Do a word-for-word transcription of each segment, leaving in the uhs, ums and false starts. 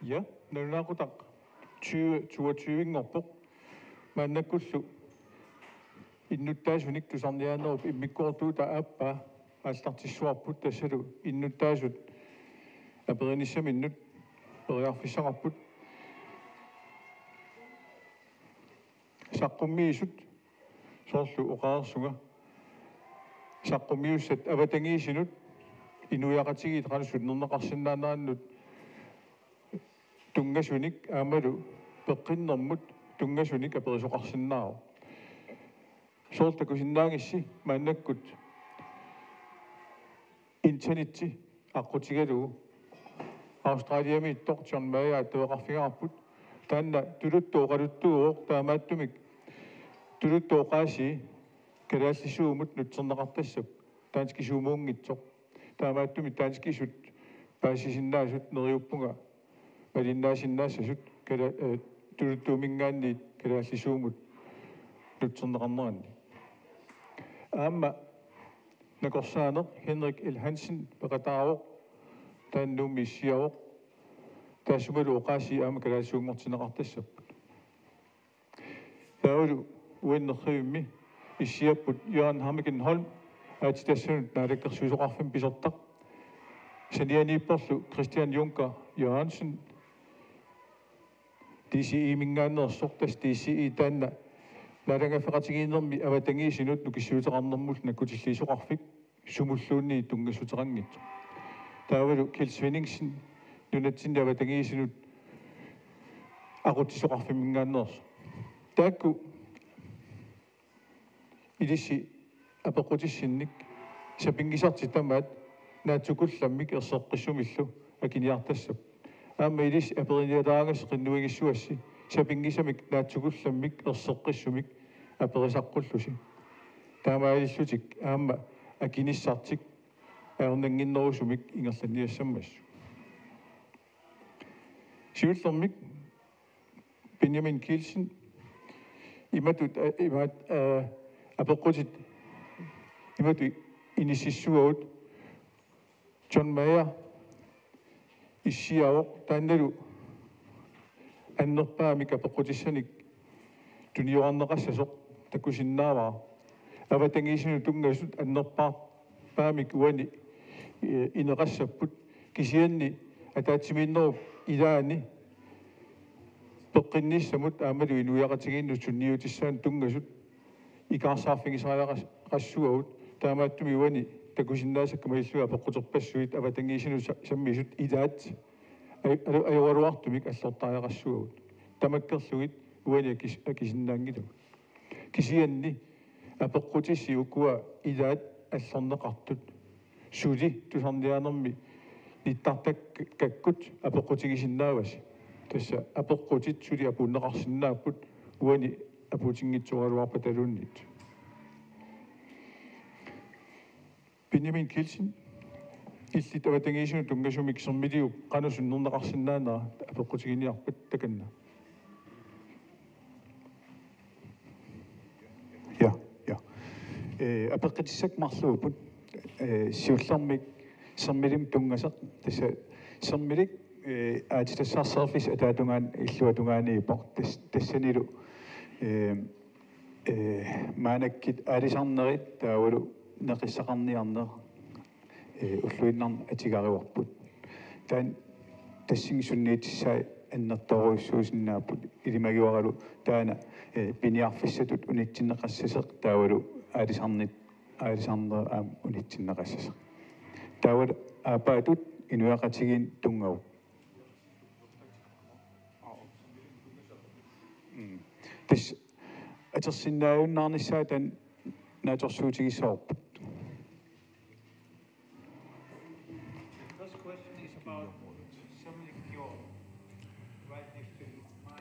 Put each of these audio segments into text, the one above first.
Ja, nalunaaqutaq tyve toogtyve-nngorpoq. Maannakkullu innuttaasunik tusarniaanerup immikkoortuutaa aappaa aallartissuarput, tassalu innuttaasut aperinissaminnut periarfissaqarput. Saqqummiisut, soorlu oqareersunga, saqqummiussat avatangiisinut inuiaqatigiit qanoq sunnerneqarsinnaanerannut tunngasunik aammalu peqqinnermut tunngasunik aperisoqarsinnaavoq. Soorlu takusinnaagissi maannakkut internetti aqqutigalugu Australiamiittoq John Mayer attaveqarfigaarput. Taanna tuluttut oqaluttuuvoq, taamaattumik tuluttut oqaasii kalaallisuumut nutserneqartassapput, danskisuumuunngitsoq. Taamaattumik danskisut paasisinnaasut neriuppunga malinnaasinnaassasut kala-, eh, tuluttuuminngaanniit kalaallisuumut nutserneqarneranni. Aamma nakorsaaneq Henrik L. Hansen peqataavoq, taanna Nuummi issiavoq, taassumalu oqaasii aamma kalaallisuunngortinneqartassapput. Taavalu uani nerrivimmi issiapput Jørgen Hammekenholm, aatsitassanut naalakkersuisoqarfimmik pisortaq. Sanianiipporlu Christian Junker Jørgensen, D C E-minngaanneersoq, tassa D C E taanna naalagaaffeqatigiinnermi avatangiisinut nukissuuteqarnermullu nakkutilliisoqarfik, sumulluunniit tunngassuteqanngitsoq. Taavalu Kjeld Svenningsen, nunatsinni avatangiisinut aqutsisoqarfimminngaanneersoq. Taakku ilissi apeqqutissinnik sapinngisartik tamaat naatsukullammik erseqqissumillu akiniartassapput. Aamma ilissi aperinialaarngassi qinnuigissuassi sapinngisamik naatsukullammik erseqqissumik aperisaqqullusi. Taamaalillutik aamma akinissartik ajornannginnerusumik ingerlanniassammassuk. Siullermik Benjamin Kielsen imatut, eh, imat-, eh, apeqqutit imatut inississuagut: John Mayer issiavoq, taannalu annerpaamik apeqqutissanik tuniorarneqassasoq takusinnaavara. Avatangiisinut tunngasut annerpaamik uani, eh, ineqassapput, kisianni ataatsimiinnerup ilaani peqqinnissamut aammalu inuiaqatigiinnut sunniutissaanut tunngasut ikaarsaarfigisariaqassuagut. Taamaattumik uani takusinnaasakka malillugit apeqquterpassuit avatangiisinut sa-, sammisut ilaat aj-, aju-, ajoraluartumik allortariaqassuagut. Tamakkerlugit uani akis-, akisinnaanngilagut. Kisianni apeqqutissi ukua ilaat allorneqartut suli tusarniaanermi nittartakkakkut apeqqutigisinnaavasi. Tassa apeqqutit suli apuunneqarsinnaapput uani apuutinngitsoraluarpataluunniit. Benjamin Kielsen, illit avatangiisinut tunngasumik sermiliup qanoq sunnerneqarsinnaanera apeqqutiginiarpat, takanna. Ja, ja. Eh, apeqqutissat marluupput, eh, siullermik sermilimik tunngasoq, tassa sermilik, eh, aatsitassaarserfissap ataatungaani illuatungaaniippoq, tas-, tassanilu, eh, eh, maannakkut aalisarnerit taavalu neqissaqarniarneq, eh, ulluinnarni atugareerparput. Taanna tassunga sunniutissaa annertoorujussuusinnaapput, ilimagivaralu taanna, eh, piniarfissatut unitsinneqassasoq taavalu aalisarnit, aalisarnerit aamma unitsinneqassasoq. Taavalu aappaatut inuiaqatigiinnut tunngavoq. Mm. Tassa atorsinnaajunnaarnissaa taanna naatsorsuutigissavarput.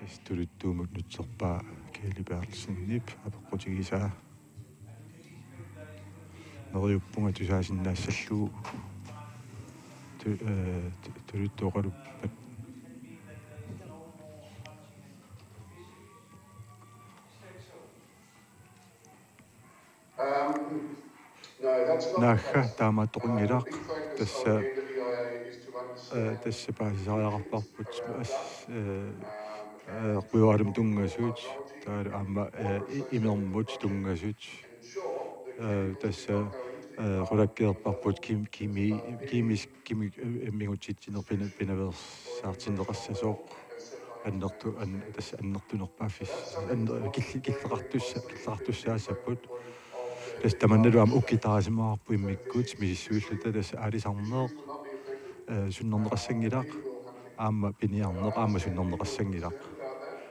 Tassa tuluttuumut nutserpaa Kaali Berthelsenip apeqqutigisaa. Neriuppunga tusaasinnaassallugu tu-, eh, tu-, tuluttut oqaluppat. Naagga taamaattoqanngilaq, tassa Ee, tassa paasisariaqarparput as-, ee, ee, Kujoralummut tunngasut, taavalu aamma, ee, i-, imermut tunngasut. Ee, tassa, ee, qulakkeerparput Kim-, Kimi-, Kimis-, Kimi-, ee, imminngutsitsineq pina-, pinaveersaartinneqassasoq annertu-, an-, tassa annertunerpaaffis-, anner-, killi-, killeqartussa-, killeqartussaassapput. Tassa tamannalu aamma ukkitaarisimavarput immikkut misissuilluta, tassa aalisarneq, ee, sunnerneqassanngilaq, aamma piniarneq, aamma sunnerneqassanngilaq.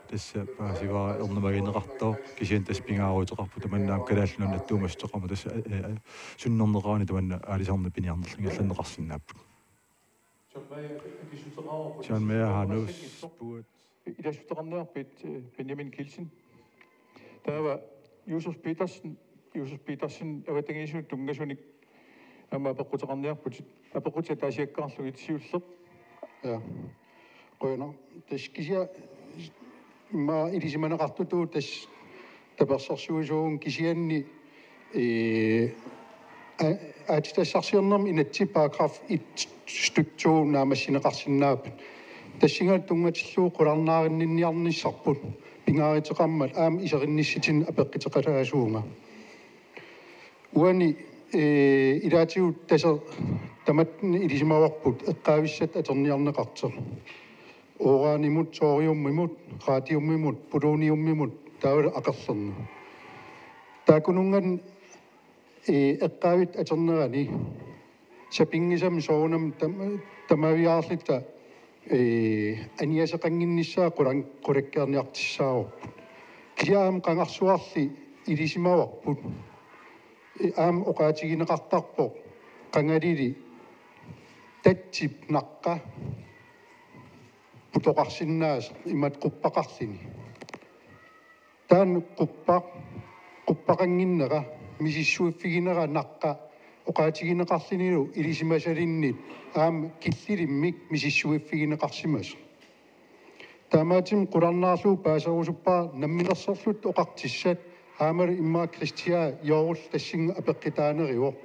Tassa paasivara ernumagineqartoq, kisianni tassa pingaaruteqarpoq tamanna aamma Kalaallit Nunaannut attuumassuteqarmat tassa, ee, ee, sunnerneqarani tamanna aalisarneq piniarnerlu ingerlanneqarsinnaapput. John Mayer Hanus, puuat. Ilassuteqarniarpit, ee, Benjamin Kielsen. Taava Josef Petersen, Josef Petersen avatangiisinut tunngasunik aamma apeqquteqarniarputit. Apeqqutit ataasiakkaarlugit siulleq. Ja. Qujanaq. Tassa kisianni immaqa ilisimaneqartutut tassa tapersersuisuuvunga, kisianni, ee, a-, aatsitassarsiornermi inatsit paragraf et stykke to naammassineqarsinnaapput. Tassunga tunngatillugu qularnaarinninniarnissarput. Pingaaruteqarmat aamma iserinnissatsinnik apeqquteqalaasuuvunga. Uani, ee, ilaatigut tassa tamatta ilisimavarput eqqaavissat atorniarneqartoq. Uranimut, thoriummimut, radiummimut, poloniummimut taavalu akerlernut. Taakkununnga, ee, eqqaavissat atornerani sapinngisamik soorunami tam-, tamaviaarluta, ee, aniaseqannginnissaa qulan-, qulakkeerniartussaavarput. Kisianni aamma qangarsuarli ilisimavarput. Ee, aamma oqaatigineqartarpoq qangalili tatsip naqqa putoqarsinnaasoq imatut quppaqarluni. Taanna quppaq, quppaqannginnera, misissuiffiginera naqqa oqaatigineqarlunilu ilisimasalinnit aamma killilimmik misissuiffigineqarsimasoq. Taamaattumik qularnaarlugu paaserusuppara namminersorluta oqartussat, aammalu immaqa Kristiaa Joorullu tassunga apeqqutaanerivoq.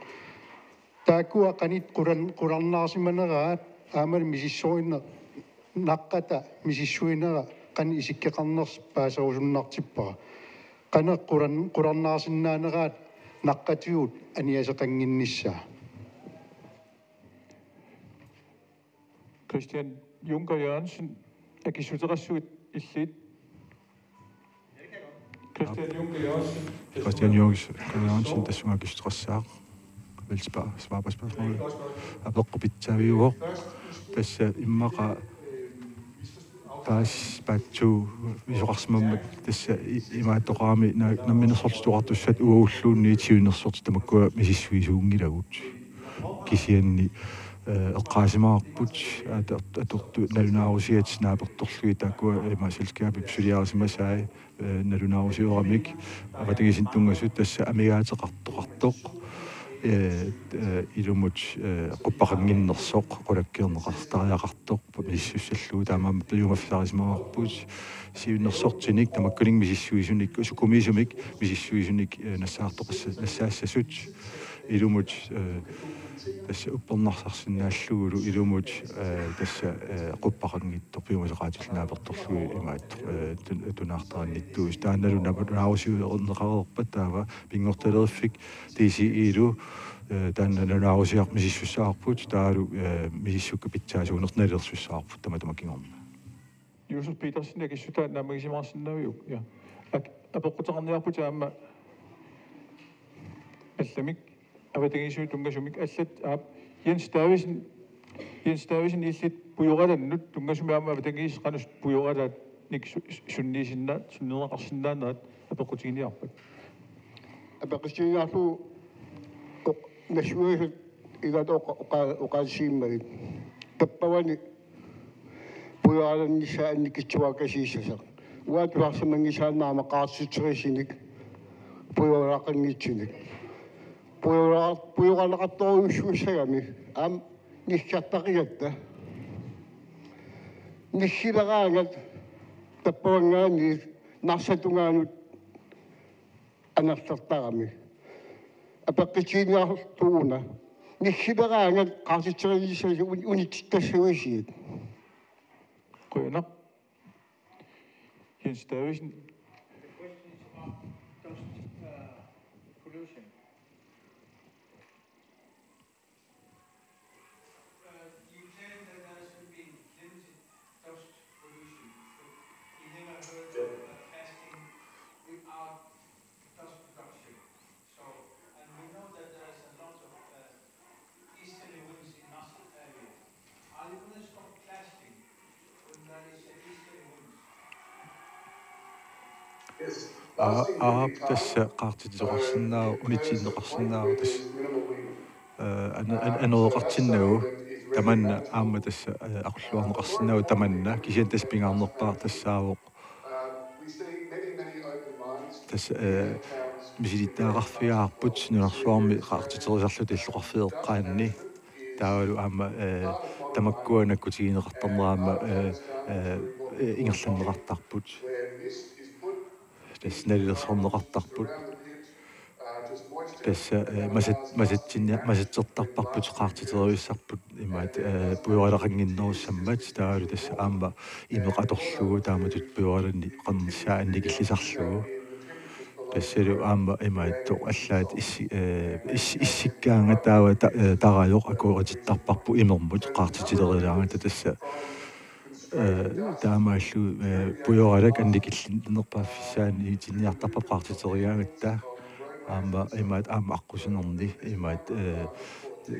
Taakkua qanoq qulan-, qularnaarsimaneraat aammalu misissuineq, naqqata misissuinera qanoq isikkoqarnersoq paaserusunnartippara. Qanoq qulan-, qularnaarsinnaaneraat naqqatigut aniaseqannginnissaa. Christian Junker Jørgensen, akissuteqassuit illit. Christian Junker Jørgensen. Christian Junker Jørgensen, tassunga akissuteqassaaq. Vil spa-, svare på spørgsmålet. Apeqqut pitsaaviuvoq. Tassa immaqa paas-, paatsu isoqarsimammat tassa i-, imaattoqarami na-, namminersortut oqartussat uagulluunniit siunnersortut tamakkua misissuisuunngilagut. Kisianni, ee, eqqaasimavarput, at-, at-, atortut nalunaarusiat naapertorlugit taakkua ima selskabip suliarisimasai, ee, nalunaarusioramik avatangiisinut tunngasut tassa amigaateqartoqartoq, ee, ee, ilumut, ee, quppaqannginnersoq qulakkeerneqartariaqartoq misissussallugu, taamaammat piumaffisarisimavarput siunnersortinik tamakkuninnga misissuisunik, sukumiisumik misissuisunik, ee, nassaartoqassa-, nassaassasut ilumut, ee, tassa uppernarsarsinnaallugulu ilumut, ee, tassa, ee, quppaqanngitsoq piumasaqaatillu naapertorlugit imaattoq, ee, tun-, tunaartarannittuusut. Taannalu nalunaarusio-, erneqareerpat taava Pinngortitaliorfiit D C E-lu, ee, taanna nalunaarusiaq misissussaavarput, taavalu, ee, misissukkat pitsaasuuneq nalilersussaavarput tamatuma kingorna. Josef Petersen, akissutaa naammagisimaarsinnaaviuk? Ja. Ak-, apeqquteqarniarputit aamma allamik, avatangiisinut tunngasumik, allat, aap, Jens Davidsen, Jens Davidsen, illit Pujoralannut tunngasumik aamma avatangiisit qanoq Pujoralaannik su-, su-, sunniisinna-, sunniineqarsinnaanerat apeqqutiginiarpat? Apeqqutiginiarlugu oq-, nassuiaasut ilaat oqa-, oqa-, oqaatigimmagit. Tappavani Pujoralannissaa annikitsuaraasiissasoq. Uanga tusarsimanngisaannarama qaartitserisinik pujoraqanngitsinik. Pujora-, pujoraleqartorujussuussagami aamma nissartaqigatta. Nissileraangat tappavanngaanniit Narsap tungaanut anerlertarami. Apeqqutiginiarlugu una. Nissiveraangat qaartitserinissaasi un-, unitsittassavisiuk? Qujanaq. Jens Davidsen. Aa, aap, tassa qaartitseqarsinnaavoq, unitsinneqarsinnaavoq tassa. Ee, ane-, ane-, anereqartinnagu tamanna aamma tassa, ee, aqulluarneqarsinnaavoq tamanna, kisianni tassa pingaarnerpaaq tassaavoq. Tassa, ee, misilittagaqarfigaarput nunarsuarmi qaartiterisarluta illoqarfiit eqqaanni. Taavalu aamma, ee, tamakkua nakkutigineqartarnerat aamma, ee, ee, ingerlanneqartarput. Tassa nalilersorneqartarput. Tassa, ee, masat-, masatsinni-, masatsertarparput qaartiterivissaarput imaat, ee, pujoraaleqannginnerussammat taavalu tassa aamma imeq atorlugu taamatut pujoraaleqarnissaa annikillisarlugu. Tassalu aamma imaattoq allaat issi-, ee, is-, issikkaangat taava ta-, ee, tarajoq akueritittarparput imermut qaartitilerilaarnata tassa, ee, taamaallu, ee, pujoraalak annikillinerpaaffissaani itinniartarpaa qaartiterigaangatta aamma imaat aamma aqqusinerni imaat, ee,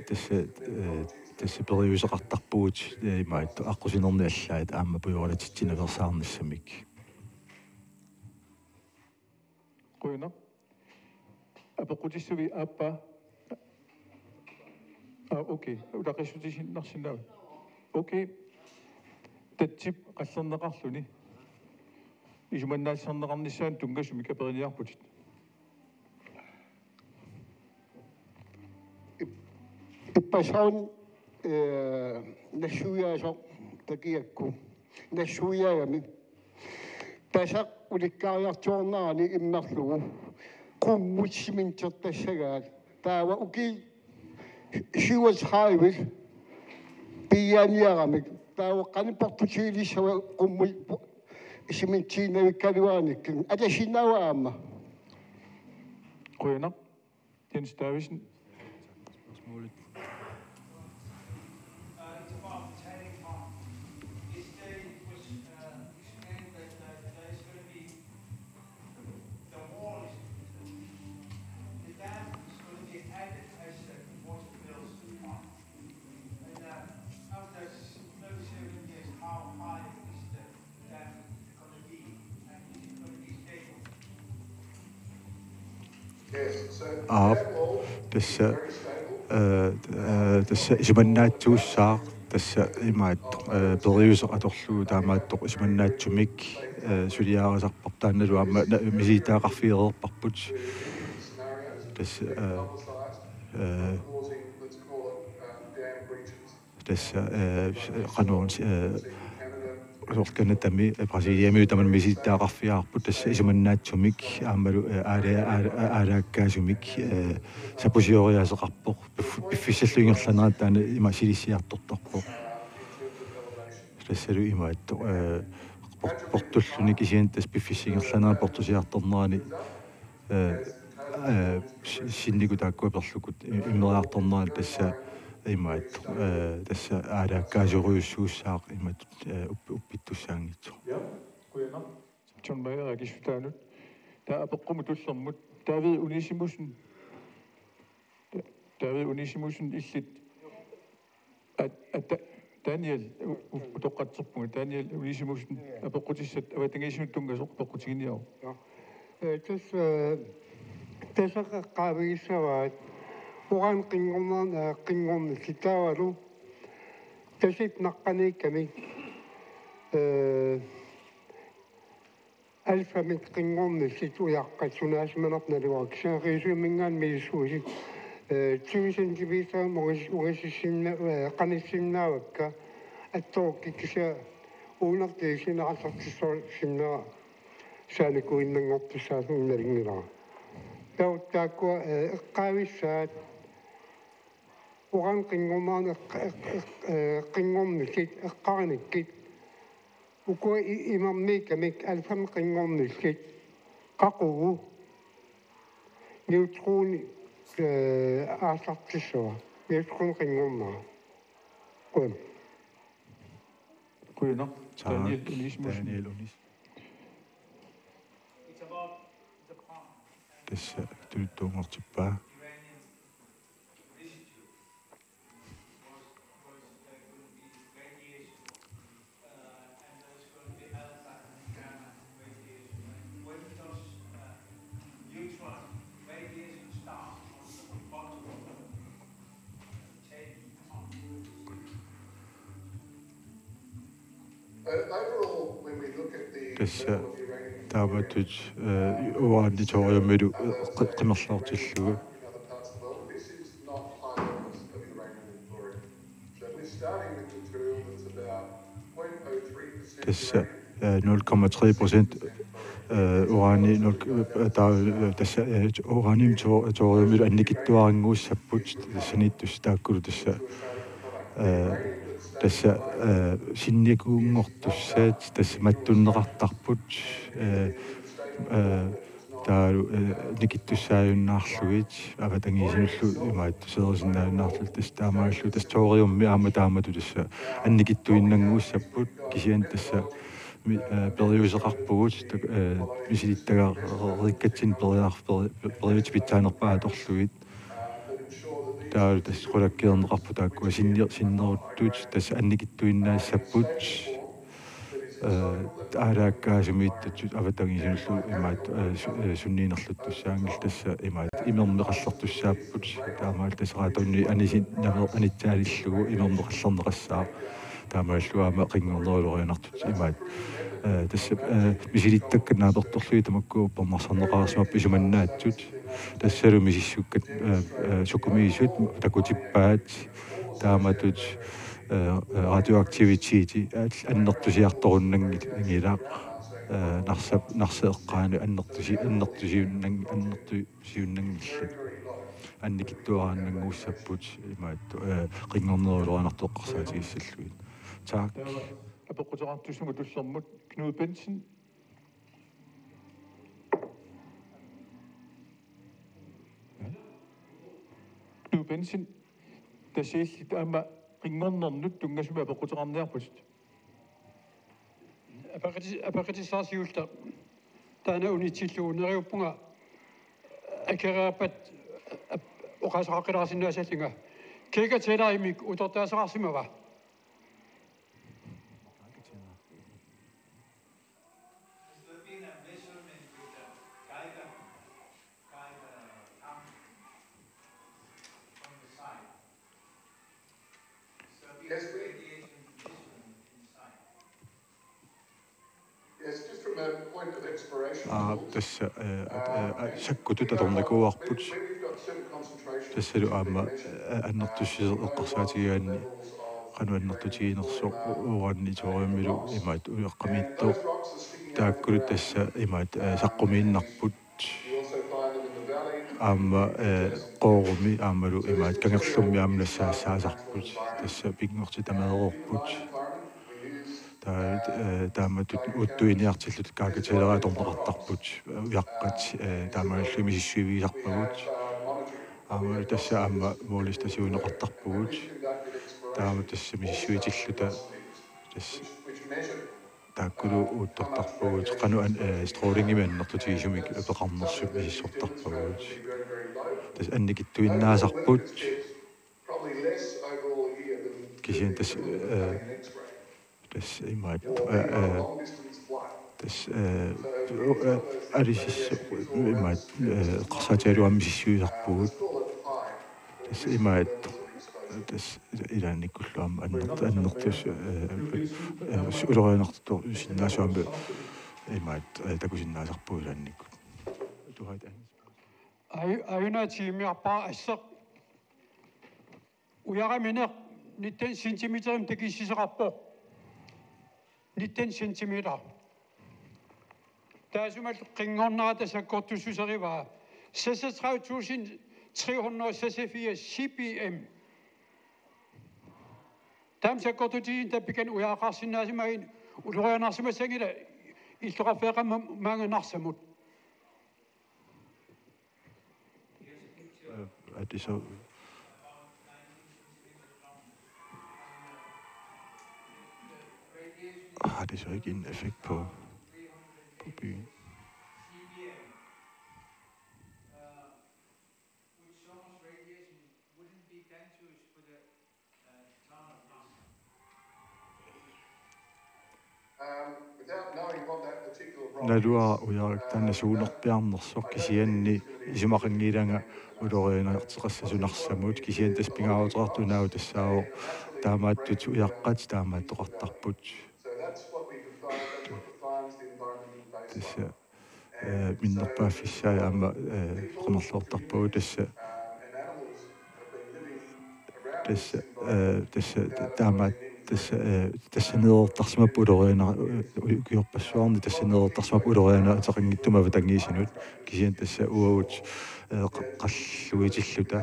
tassa, ee, tassa periuseqartarpugut, ee, imaat aqqusinerni allaat aamma pujoraalatitsineq atorsaarnissamik. Qujanaq. Apeqqutissavit aappaa? Aa, okay. Utaqqiissutissinnarsinnaavat. Okay. Tatsip qallerneqarluni isumannaassarneqarnissaanut tunngasumik aperiniarputit. Ip-, ippassaq, ee, nassuiaasoq takiakku. Nassuiaagami. Taseq ulikkaariartuaarnerani immerlugu qummut cementertassagaat. Taava ukiut syvogtredive piiaaniaramik. Taava qanoq portutigilissavat qummut po-, cementiinnavikkaluarnikkut. Atasinnaava aamma? Qujanaq. Jens Davidsen. Aap, tassa, ee, ee, tassa isumannaatsugussaaq, tassa imaat, ee, periuseq atorlugu taamaattoq isumannaatsumik, ee, suliarisarparput taannalu aamma na-, misilittagaqarfigereerparput. Tassa, ee, ee, tassa, ee, qanoq, ee, usorkanatami, ee, Brasiliamiut tamanna misilittagaqarfigaarput tassa isumannaatsumik aammalu, ee, aala-, aala-, aalaakkaasumik, ee, sapusioriaaseqarpoq, piff-, piffissallu ingerlanerata taanna ima silissiartortarpoq. Tassalu imaattoq, ee, por-, portulluni kisianni tassa piffissap ingerlanerani portusiartornerani, ee, ee, si-, sinnikut taakkua perlukut i-, immeriartornerani tassa imaattoq, ee, tassa aalaakkaasorujussuussaaq imaattoq, ee, upp-, uppittussaanngitsoq. Ja, qujanaq. John Mayer akissutaanut. Taava apeqqumut tullermut. David Onesimussen. David Onesimussen illit. At-, at-, Daniel, u-, u-, utoqqatserpunga, Daniel Onesimussen, apeqqutissat avatangiisinut tunngasoq apeqqutiginiaruk. Ja. Ee, tassa, ee, taseq eqqaavigissavaat, uran qinngorna-, ee, qinngornillit taavalu, tasip naqqaniikkami, ee, alfamik qinngornillit ujaqqat sunaasimanerput naluara, kisianni Risøminngaanniit misissuisut, ee, tyve centimeter ungas-, ungasissinna-, ee, qanissinnaavakka, attorukkit kisianni uunertigisinneqartartissaasinnera saanikuinnanngortussaasumik nalunngilara. Taava taakkua, ee, eqqaavissaat Uran qinngornarneq eq-, eq-, eq-, eh, qinngornikkit, eqqarinikkit. Ukua i-, imermiikkamik alfami qinngornikkit. Qaqugu. Neutroni, eh, aallartissava. Neutroni qinngornera. Qujan. Qujanaq. Taak, Daniel Unismussen. Daniel Unis. Tassa tuluttuunngortippaa. Tassa taamatut, eh, uranit thoriumilu, eh, qi-, qimerloortillugu. Tassa, eh, nul komma tre procent, eh, urani nul, eh, ta-, eh, tassa, eh, urani thor-, thoriumilu annikitsuarannguussapput tassaniittussat taakkulu tassa, eh, tassa, eh, sinnikunngortussaat tassa mattunneqartarput, eh, eh, taavalu, eh, nikittussaajunnaarlugit, avatangiisinullu imaattoq seersinnaajunnaarlugit, tassa taamaalillutik tassa thoriummi aamma taamatut tassa annikitsuinnannguussapput, kisianni tassa mi-, eh, periuseqarpugut, tak-, eh, misilittagariikkatsinni periar-, peri-, periutsit pitsaanerpaat atorlugit. Taavalu tassa qulakkeerneqarput taakkua sinner-, sinneruttut tassa annikitsuinnaassapput. Eh, aalaakkaasumiittut avatangiisinullu imaattoq, eh, su-, eh, sunniinerluttussaanngillat tassa imaattoq imermik qallertussaapput. Taamaammat tassa radoni anisi-, naver-, anitsaalillugu imermik qallerneqassaaq. Taamaalillutik aamma qinngornerulorianartut imaattoq. Eh, tassa, eh, misilittakkat naapertorlugit tamakku uppernarsarneqareersimapput isumannaatsut. Tassalu misissukkut, eh, eh, sukumiisut takutippaat taamatut, eh, eh, radioaktiviteti al-, annertusiartorunnanngilaq, eh, narsap-, narsap eqqaani annertusi-, annertusiunnan-, annertusiunnanngillat. Annikitsuaraannannguussapput imaattoq, eh, qinngornerulorianartut eqqarsaatigissallugit. Taak. Apeqquteqartussamut tullermut Knud Bentzen. Knud Bentzen, tassa illit aamma qinngornernut tunngasumik apeqquteqarniarputit. Apeqqutissaqarsinnaavugut taanna unitsillugu, neriuppunga akereerpat ap-, oqaaseqaqqilaarsinnaassallugu. Geiger tæller imik utertaaseqarsimava? Aa, tassa, eh, at-, eh, sakkutut atornikuuarput. Tassalu aamma, eh, annertusisoq eqqarsaatigigaanni qanoq annertutiginersoq u-, urani thoriumilu imaattoq ujaqqamiittoq. Taakkulu tassa imaattoq, eh, saqqumiinnarput. Aamma, eh, Qoorumi aammalu imaattoq Kangerlummi aamma nassaassaasarput. Tassa pinngortitaq meereerput. Taa-, eh, taamatut uuttuiniartillutik kaakatelera atorneqartarput. Ujaqqat, eh, taamaalilluni misissuivigisarpagut. Aammalu tassa aamma Måløv stationeqartarpugut. Taama tassa misissuitilluta tassa taakkulu uuttortarpagut qanoq an-, eh, strålingimik annertutigisumik peqarnersut misissortarpagut. Tassa annikitsuinnaasarput. Kisianni tassa, eh, tassa imaattoq, eh, eh, tassa, eh, u-, eh, alisissoq imaattoq, eh, eqqarsaatigalugu aamma misissuisarpugut. Tassa imaattoq, tassa ilaannikkullu aamma annertu-, annertus-, eh, eh, ulorianartorsinnaasoq aamma imaattoq, eh, takusinnaasarpugut ilaannikkut. Tuhaat Aju-, ajunaatigiummiarpara asseq. Ujaramineq nitten centimeterimik takussisoqarpoq. Nitten centimeter. Taassumalu qinngornerata sakkortussuserivaa seksogtredive tusind tre hundrede og seksogfirs C P M. Taama sakkortutigisinni tappikani ujaqqaarsinnaasimagit ulorianarsimassanngilaq illoqarfiit aqqaneq-marluk maanga Narsamut. Øh, er det så... Har det så ikke en effekt på, på byen? Naluara ujarak taanna suunerpiarnersoq, kisianni isumaqanngilanga ulorianarteqassasoq Narsamut, kisianni tassa pingaaruteqartoq una tassaavoq taamaattut ujaqqat taamaattoqartarput. Tassa, øh, minnerpaaffissaat aamma, øh, qanorluartarpagut tassa. Tassa, øh, tassa ta-, taamaat tassa, øh, tassaneertarsimapput uloriana-, øh, ukiorpassuarni tassaneertarsimapput ulorianarteqanngitsumik avatangiisinut, kisianni tassa uagut, øh, qa-, qalluitilluta.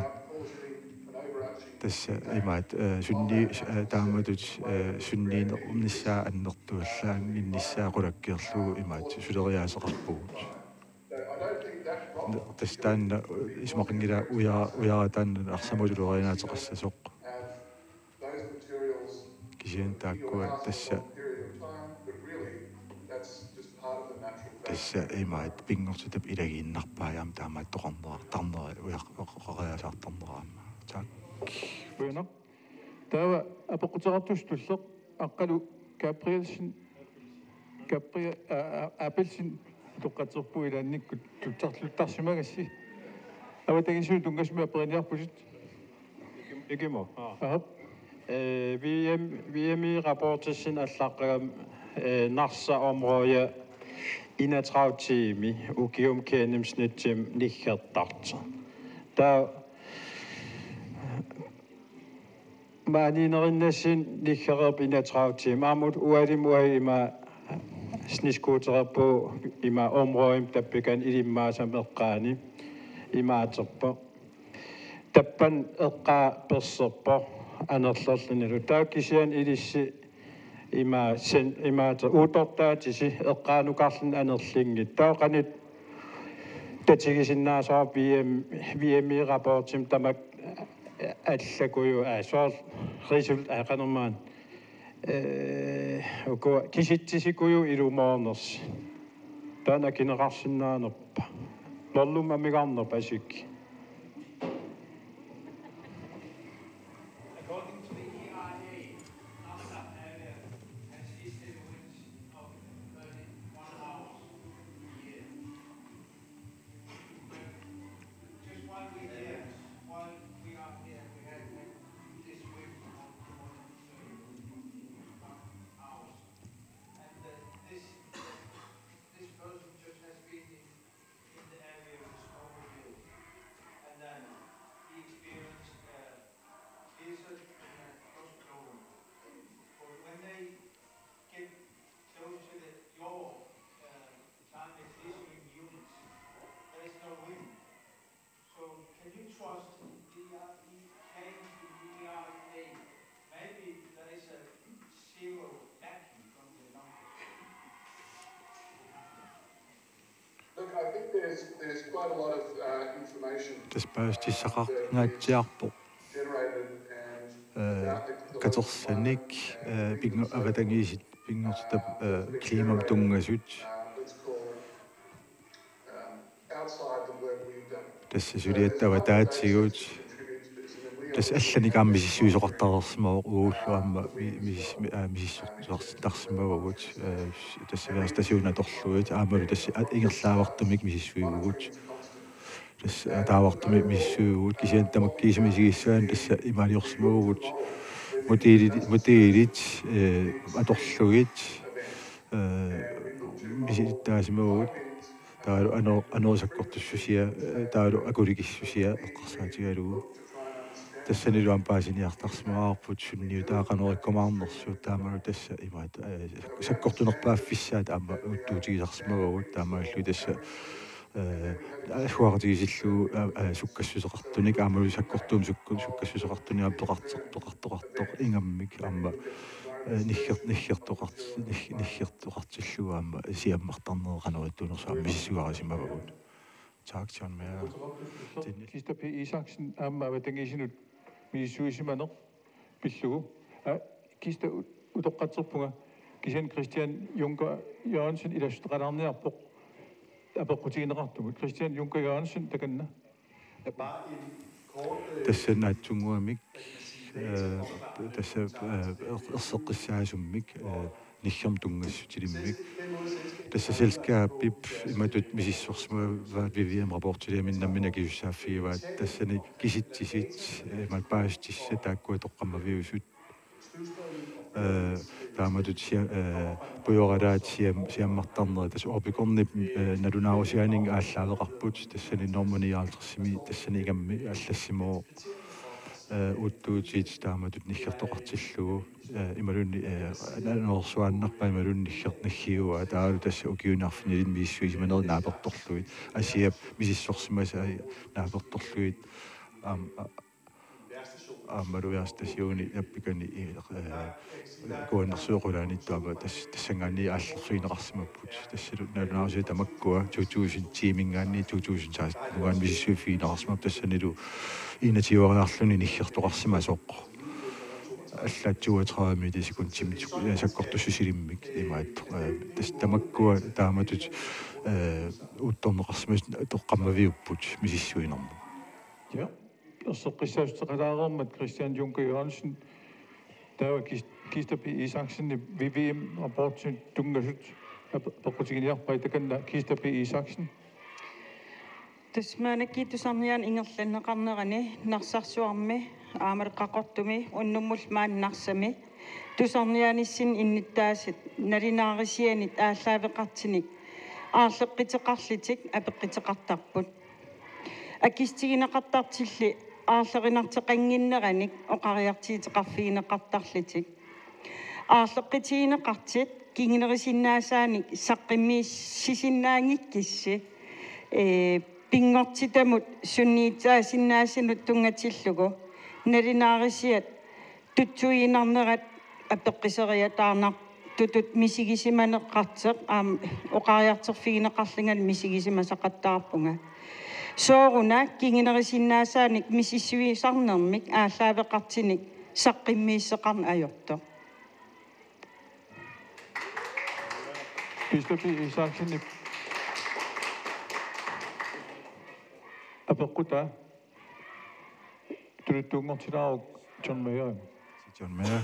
Tassa imaat, øh, sunni-, øh, taamatut, øh, sunniinernissaa annertuallaannginnissaa qulakkeerlugu imaat suleriaaseqarpugut. Tassa taanna, øh, isumaqanngilaq uja-, ujarak taanna Narsamut ulorianarteqassasoq. Kisianni taakkua tassa, tassa imaat pinngortitap ilagiinnarpai aamma taamaattoqarnera, tarnera, uja-, uja-, ujaqqaartarnera aamma. Taak. Qujanaq. Taava apeqquteqartussaq tulleq Aqqalu Gabrielsen, Gabri-, a, a, Abelsen, toqqatserpu ilaannikkut tutsarluttarsimagassi. Avatangiisinut tunngasumik aperiniarputit. Ikimo. Aa. Ahap. Øh, V M, V M I-rapportissinni allaqqagami, øh, Narsap område enogtredive timer ukiumut gennemsnittimut niggertartoq. Taava maaniinnerinnassinni niggereerpoq enogtredive timer. Aamma ualimut uagut ima snescootererpugut ima områdemut tappikani ilimmaasami eqqaani imaaterpoq. Tappani eqqaa perserpoq anerlerlunilu. Taava kisianni ilissi ima sen-, imaattoq uuttortaatisi eqqaanukarluni anerlinngitsoq. Taava qanoq tatigisinnaasara V M, V M I-rapportimi tamakku allakujuit, aa, soorlu result-, aa, qanormaanna. Øh, ukua kisitsisikujuit ilumoornersut. Taanna akineqarsinnaanerpa? Norlummi amigarnerpa asik? Tassa paasissutissaqanngaatsiarpoq. Øh, katersanik, øh, pingo-, avatangiisit pinngortitap, øh, klimamut tunngasut. Tassa suliassat avataatigut. Tassa allanik aamma misissuisoqartarsimavoq, uagullu aamma mi-, misis-, mi-, aa, misissortarsimavugut. Øh, tassa vegetationi atorlugit aammalu tassa a-, ingerlaavartumik misissuivugut. Tassa, øh, ataavartumik misissuivugut, kisianni tamakkiisumik isigissaanni tassa imaaliorsimavugut. Modelit, modelit, øh, atorlugit, øh, misilittaasimavagut. Taavalu ano-, anori sakkortussusia, øh, taavalu akulikissusia eqqarsaatigalugu. Tassanilu aamma paasiniartarsimagaarput sunniutaa qanoq ikkumaarnersut, taamalu tassa imaat, øh, sakkortunerpaaffissaat aamma uuttuutigisarsimavagut, taamaalilluta tassa eh, assuaqatigisillugu, eh, eh, sukkassuseqartunik, aammalu sakkortuumik sukku-, sukkassuseqartunik aamma peqartoq-, peqartoqartoq ingammik aamma, eh, nigger-, niggertoqart-, nig-, niggertoqartillugu aamma siammartarneri qanoq ittuunersoq aamma misissuisimavugut. Tak, John Mayer. Dennis. Kister P. Isaksen aamma avatangiisinut misissuisimaneq pillugu. Aa, Kister, u-, utoqqatserpunga. Kisianni Christian Junker Jørgensen ilassuteqalaarniarpoq apeqqutigineqartumut. Christian Junker Jørgensen, takanna. Tassa naatsunnguamik, eh, tassa, eh, er-, erseqqissaasummik, eh, niggermik tunngassutilimmik. Tassa selskabip imatut misissorsimavaat Vivian rapportiliami nammineq akisussaaffigivaat, tassani kisitsisit, eh, imaat paasissutissat taakkua toqqammaviusut. Eh, taamatut sia-, eh, pujoralaat siam-, siammartarnerit tassa orpikornip, eh, nalunaarusiaaninnga aallaaveqarput, tassani normu nioghalvtredsimi tassani ingammik allassimavoq, eh, uuttuutit taamatut niggertoqartillugu, eh, imaluunniit, eh, nanorsuaannarpaa imaluunniit nigger-, niggiuaa, taavalu tassa ukiuni arfinilinni misissuisimanerit naapertorlugit, Asiap misissorsimasai naapertorlugit, aam-, a-, aammalu Ernst Stasioni appikani, eh, eh, kuannersuequlaaniittoq aamma tas-, tassanngaanniit aallerfigineqarsimapput. Tassalu nalunaarusiat tamakkua to tusind ti-minngaanniit to tusind seksten-ingaanniit misissuiffigineqarsimapput, tassanilu enogtyve-riarluni niggertoqarsimasoq. Allaat toogtredive meter sekundimik, eh, sakkortussusilimmik imaattoq. Eh, tassa tamakkua taamatut, eh, uuttorneqarsimasut toqqammaviupput misissuinermut. Ja. Erseqqissaassuteqalaareermat Christian Junker Jørgensen, taava Kis-, Kister P. Isaksenip V V M-rapportip tunngasut ape-, apeqqutiginiarpai, takanna Kister P. Isaksen. Tassa maannakkut tusarniaaneq ingerlanneqarnerani Narsarsuarmi aammalu Qaqortumi unnummut maani Narsami tusarniaanissinni innuttaasut nalunaarisianit aallaaveqartunik aarleqqiteqarlutik apeqquteqartarput. Akissutigineqartartulli aarlerinartoqannginneranik oqariartuuteqarfigineqartarlutik. Aarleqqutigineqartut kingunerisinnaasaannik saqqummiussisinnaanngikkissi, ee, pinngortitamut sunniutaasinnaasunut tunngatillugu nalunaarisiat tutsuiginarnerat apeqquseriataarnartutut misigisimaneqartoq aamma oqariartorfigineqarlungalu misigisimasaqattaarpunga. Sooruna kingunerisinnaasaannik misissuisarnermik aallaaveqartunik saqqummiusseqarneq ajortoq. Kister P. Isaksenip apeqqutaa tuluttuunngortilaaruk John Mayer. John Mayer.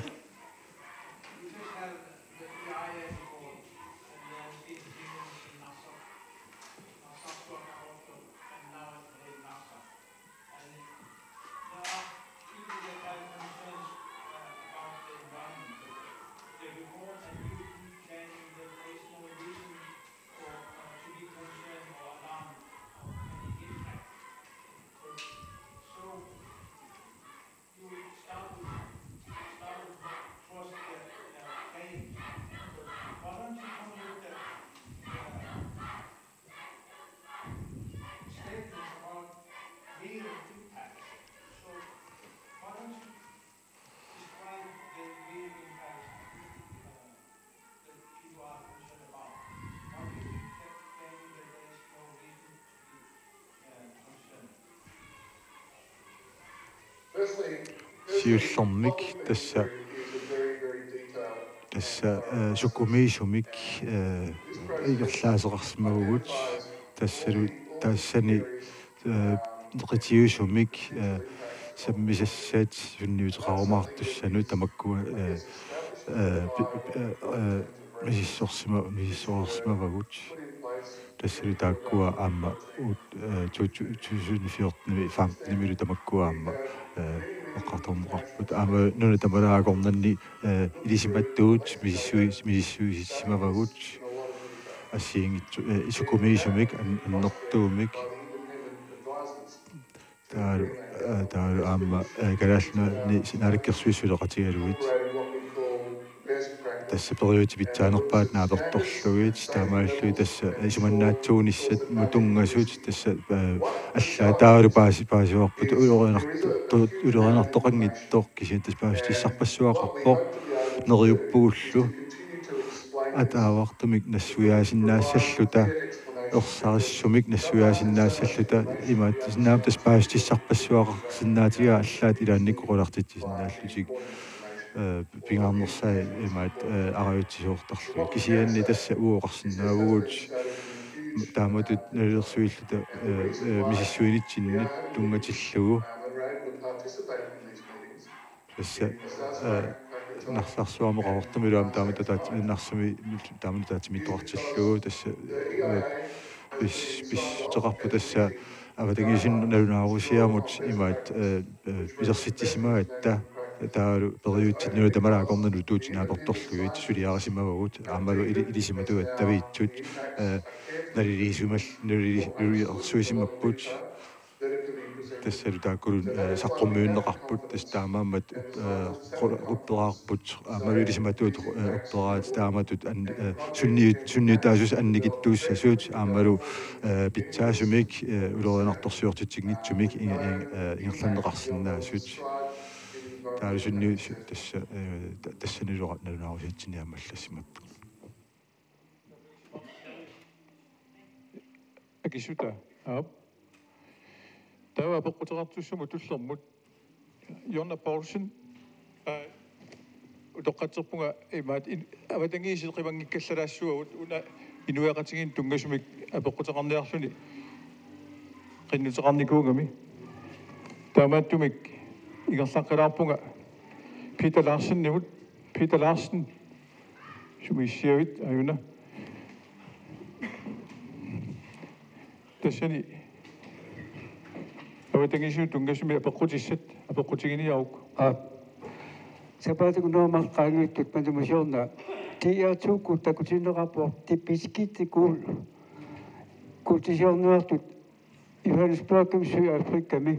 Siullermik tassa, tassa, eh, sukumiisumik, eh, ingerlaaseqarsimavugut, tassalu tassani, eh, qitiusumik, eh, sammisassat sunniuteqarumaartussanut tamakkua, eh, eh, pi-, eh, eh, misissorsima-, misissoreersimavagut. Tassalu taakkua aamma uut, eh, to tu-, tusind fjorten-imi, femten-imilu tamakkua aamma, eh, eqqartorneqarput. Aamma nuna tamarmi akornanni, eh, ilisimattuut misissui-, misissuisimavagut. Assigiinngitsu-, eh, sukumiisumik an-, annertuumik. Taavalu, eh, taavalu aamma, eh, Kalaallit Nunaanni Naalakkersuisut suleqatigalugit. Tassa periutsit pitsaanerpaat naapertorlugit, taamaalilluni tassa isumannaatsuunissat mutungasut, tassa, eh, allaat taavalu paasi-, paasivarput ulorianarto-, ulorianartoqanngitsoq, kisianni tassa paasissutissarpassuaqarpoq, neriuppugullu. Ataavartumik nassuiaasinnaassalluta, ersarissumik nassuiaasinnaassalluta, imaattunik tassa paasissutissarpassuaqarsinnaatigaa allaat ilaannikkut qulartitsisinnaallutik, eh, pingaarnersaat imaat, eh, arajutsisoortarlugit. Kisianni tassa uagut oqarsinnaavugut taamatut nalilersuilluta, eh, eh, misissuinitsinnut tunngatillugu. Tassa, eh, Narsarsuarmi Qaqortumilu aamma taamatut ataat-, Narsami taamatut ataatsimiittoqartillugu, tassa, eh, pis-, pissuteqarpoq tassa avatangiisinut nalunaarusiamut imaat, eh, eh, pilersitsisimagatta, taavalu periutsit nunat tamalaat akornanni utuutit naapertorlugit suliarisimavagut, aammalu ili-, ilisimatuat attaviitsut, eh, naliliisimal-, nalili-, nalilersuisimapput. Tassalu taakkulu, eh, saqqummiunneqarput, tassa taamaammat, eh, qu-, upperaarput, aammalu ilisimatuut, eh, upperaat taamatut an-, eh, sunniut-, sunniutaasussat annikitsuussasut, aammalu, eh, pitsaasumik, eh, ulorianartorsiortitsinngitsumik ing-, ing-, eh, ingerlanneqarsinnaasut. Taavalu sunniu-, su-, tassa, eh, ta-, tassanilu nalunaarusiatsinni aamma allassimapput. Akissutaa. Aap. Taava apeqquteqartussamut tullermut. Jonna Poulsen. Aa, utoqqatserpunga imaat in-, avatangiisit qimanngikkallaraassavagut una inuiaqatigiinnut tunngasumik apeqquteqarniarluni qinnuteqarnikuugami. Taamaattumik ingerlaqqilaarpunga Peter Larsenimut. Peter Larsen. Sumi issiavit, aajuna? Tassani avatangiisinut tunngasumik apeqqutissat, apeqqutiginiaruk. Aa. Sapaatip-akunneri marluk qaangiuttut manna siorna. D R to-kkut takutinneqarpoq Det Beskidte Guld. Kuultisiorniartut Johannesburgimi Sydafrikami.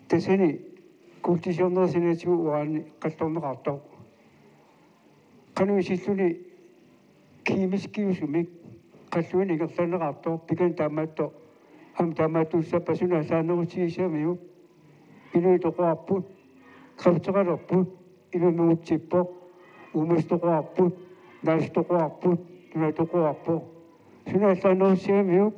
Tassani kuultisiornerit saniatigut urani qallorneqartoq. Qanoq isilluni kemiskiusumik qalluinik ingerlanneqartoq, pikani taamaattoq, aamma taamaattuussappat suna allaanerussisigamiuk? Inuit toquarput, kræfteqalerput, inummigutsippoq, uumasut toquarput, naasut toquarput, nunat toquarput. Suna allaanerussisigamiuk?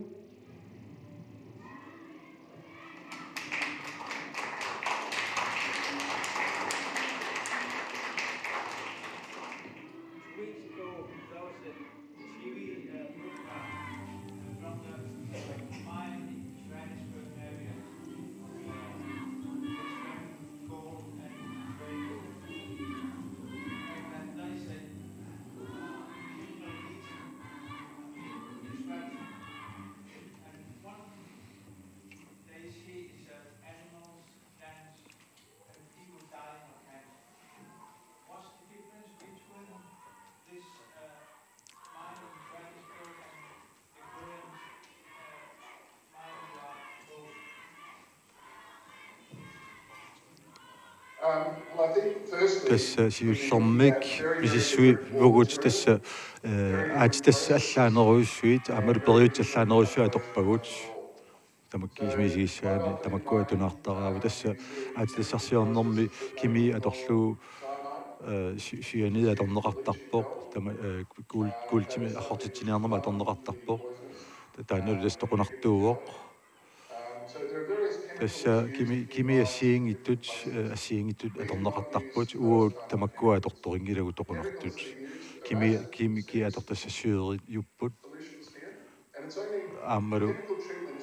Tassa siullermik misissuivugut tassa, eh, aatsitassat allaanerujussuit, aammalu periutsit allaanerujussuit atorpagut. Tamakkiisumik isigissaani tamakkua tunaartaraavoq, tassa aatsitassarsiornermi kimi atorlugu, eh, si-, cyanid atorneqartarpoq, tama-, eh, kuul-, kuultimi aqqortitsiniarnermi atorneqartarpoq. Ta-, taannalu tassa toqunartuuvoq. Tassa kimi, kimi assigiinngitsut, eh, assigiinngitsut atorneqartarput, uagut tamakkua atortorinngillat toqunartut. Kimi, kimi, ki atortassat syrejupput. Aammalu,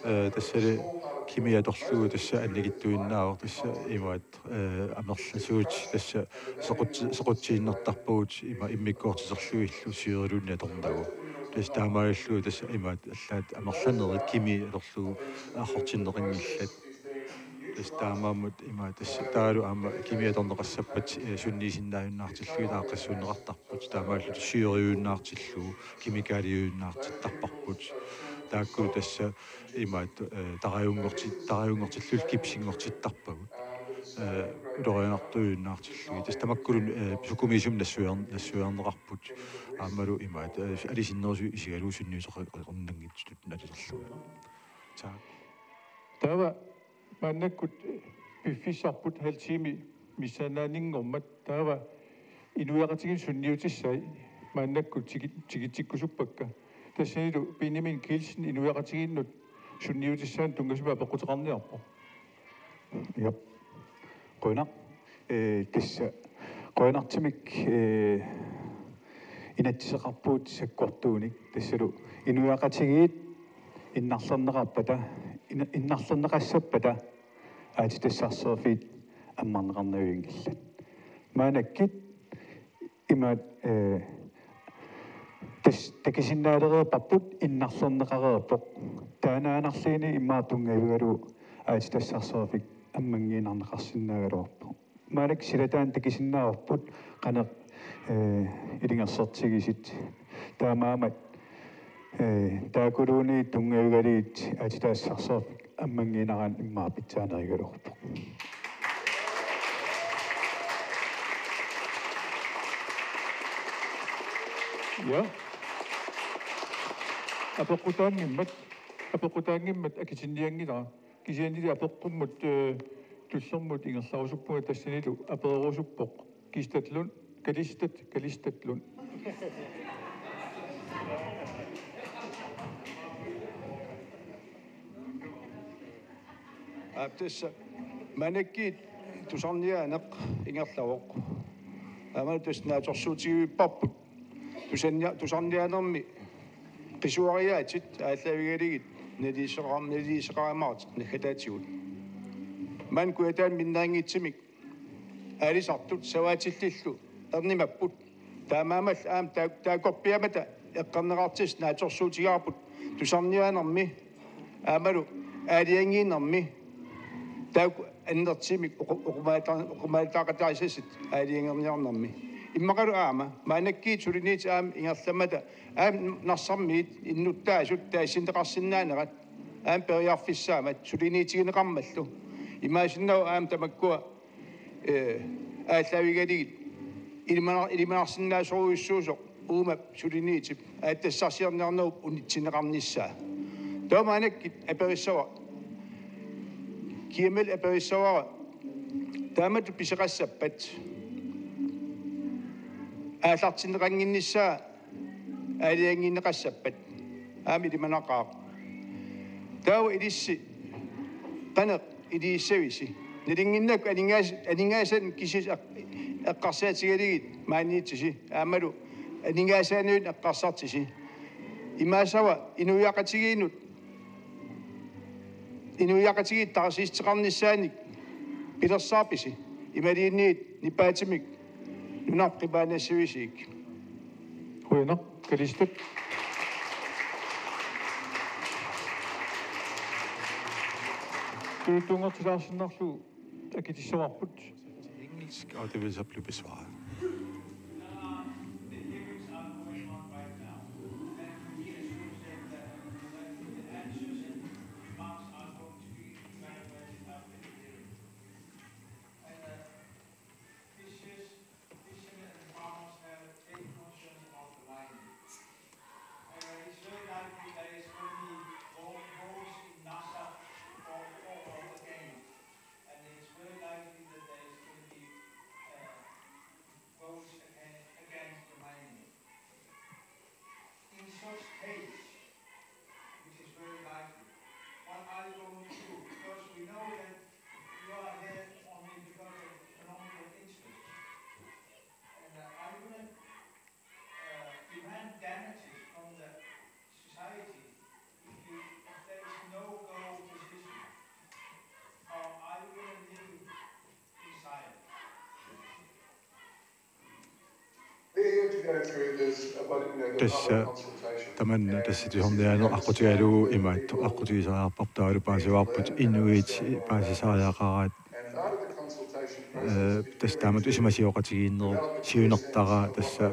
eh, tassali kimi atorlugu tassa annikitsuinnaavoq, tassa imaat, eh, amerlasuut tassa sequtsi-, sequtsiinnartarpagut ima immikkoortiterlugillu syreluunniit atornagu. Tassa taamaalilluni tassa imaat allaat amerlanerit kimi atorlugu aqqortinneqanngillat. Tassa taamaammat ima tassa taavalu aamma kimi atorneqassappat, eh, sunniisinnaajunnaartillugit aaqqissuunneqartarput. Taamaalillutik syrejuinnaartillugu, kemikaaliuinnaartittarparput. Taakkulu tassa imaat, eh, tarajuunngorti-, tarajuunngortillugit gipsinngortittarpagut. eh, ulorianartuinnartillugit. Tassa tamakkulu, eh, sukumiisumik nassuiar-, nassuiarneqarput. Aammalu imaat, eh, alisinnerusut isigalugu sunniuteqarnanngitsutut nalilerlugu. Taak. Taava maannakkut piffissarput halv time missaannaanngormat taava inuiaqatigiinnut sunniutissai maannakkut tigi-, tigitsikkusuppakka. Tassanilu Benjamin Kielsen inuiaqatigiinnut sunniutissaanut tunngasumik apeqquteqarniarpoq. Ja. Qujanaq. Eh, tassa qujanartumik, eh, inatsiseqarpugut sakkortuunik tassalu inuiaqatigiit innarlerneqarpata, ina-, innarlerneqassappata aatsitassarsiorfiit ammarneqarnavianngillat. Maannakkut imaat, eh, tassa takusinnaalereerparput innarlerneqareerpoq. Taannaannarluunniit immaqa tunngavigalugu aatsitassarsiorfik ammanngikkallarsinnaagaluarpoq. Maannakkut silataannik takusinnaavarput qanoq, eh, ilungersortigisut. Taamaammat, eh, taakkuluunniit tunngavigalugit aatsitassarsiorfik ammanngikkallarneranut immaqa pitsaanerugaluarpoq. Ja. Apeqqutaanngimmat, apeqqutaanngimmat akitinnianngilara. Kisiannili apeqqummut, eh, tullermut ingerlarusuppunga tassanilu apererusuppoq. Kalistat Lund, Kalistat, Kalistat Lund. Aap, tassa maannakkut tusarniaaneq ingerlavoq. Aamma tassa naatsorsuutigivipparput. Tusannia-, tusarniaanermi qisuariaatsit aallaavigalugit nalileqar-, nalileqarumaartut naggataatigut. Maani Kujataani minnerunngitsumik aalisartut savaatillillu ernumapput. Taamaammallu aamma taa-, taakkorpiaamata eqqorneqartut naatsorsuutigaarput tusarniaanermi aammalu aalajangiinermi taakku annertuumik oqu-, oqumaata-, oqumaataqataassasut aalajangerniarnermi. Immaqalu aamma maannakkut suliniutit aamma ingerlammata aamma Narsarmiit innuttaasut taassinneqarsinnaanerat aamma periarfissaammat suliniutigineqarmallu. Imaassinnaavoq aamma tamakkua, eh, aallaavigalugit ilimanar-, ilimanarsinnaasorujussuusoq uuma suliniutip aatsitassarsiorniarnerup unitsinneqarnissaa. Taava maannakkut aperissavara. Kiamil aperissavara. Taamatut pisoqassappat aallartinneqannginnissaa aalajangiinneqassappat. Aamma ilimanaqaaq. Taava ilissi qanoq iliussavisi. Nalunnginnakku aningaas-, aningaasanik kisiisa eq-, eqqarsaatigalugit maaniittusi. Aammalu aningaasaanut eqqarsartusi. Imaassava inuiaqatigiinnut, inuiaqatigiit taarsiissuteqarnissaanik pilersaarpisi. Imaluunniit nipaatumik nunarput qimaannassavisiuk. Qujanaq, Kalistat. Tuuttuunngortilaarsinnarlugu akitissavarput. Engelsk, og det vil så blive besvaret. Fishes, fishermen and farmers have big concerns about the mining. Uh, it's very likely that it's gonna be wo-, woes in Nasser or, or, or Kenya. And it's very likely that there is gonna be, uh, woes against, against the mining. In such case, which is very likely, what are you going to do? Because we know that you are here only because of economical interest. And, uh, are you gonna, uh, demand damages from the society if you, if there is no go decision? Or are you gonna leave in silence? Tassa tamanna tassa tusarniaaneq aqqutigalugu imaattoq aqqutigisariaqarparput taavalu paasivarput inuit paasisariaqaraat. Eh, tassa taamatut isumasioqatigiinnerup siunertara tassa,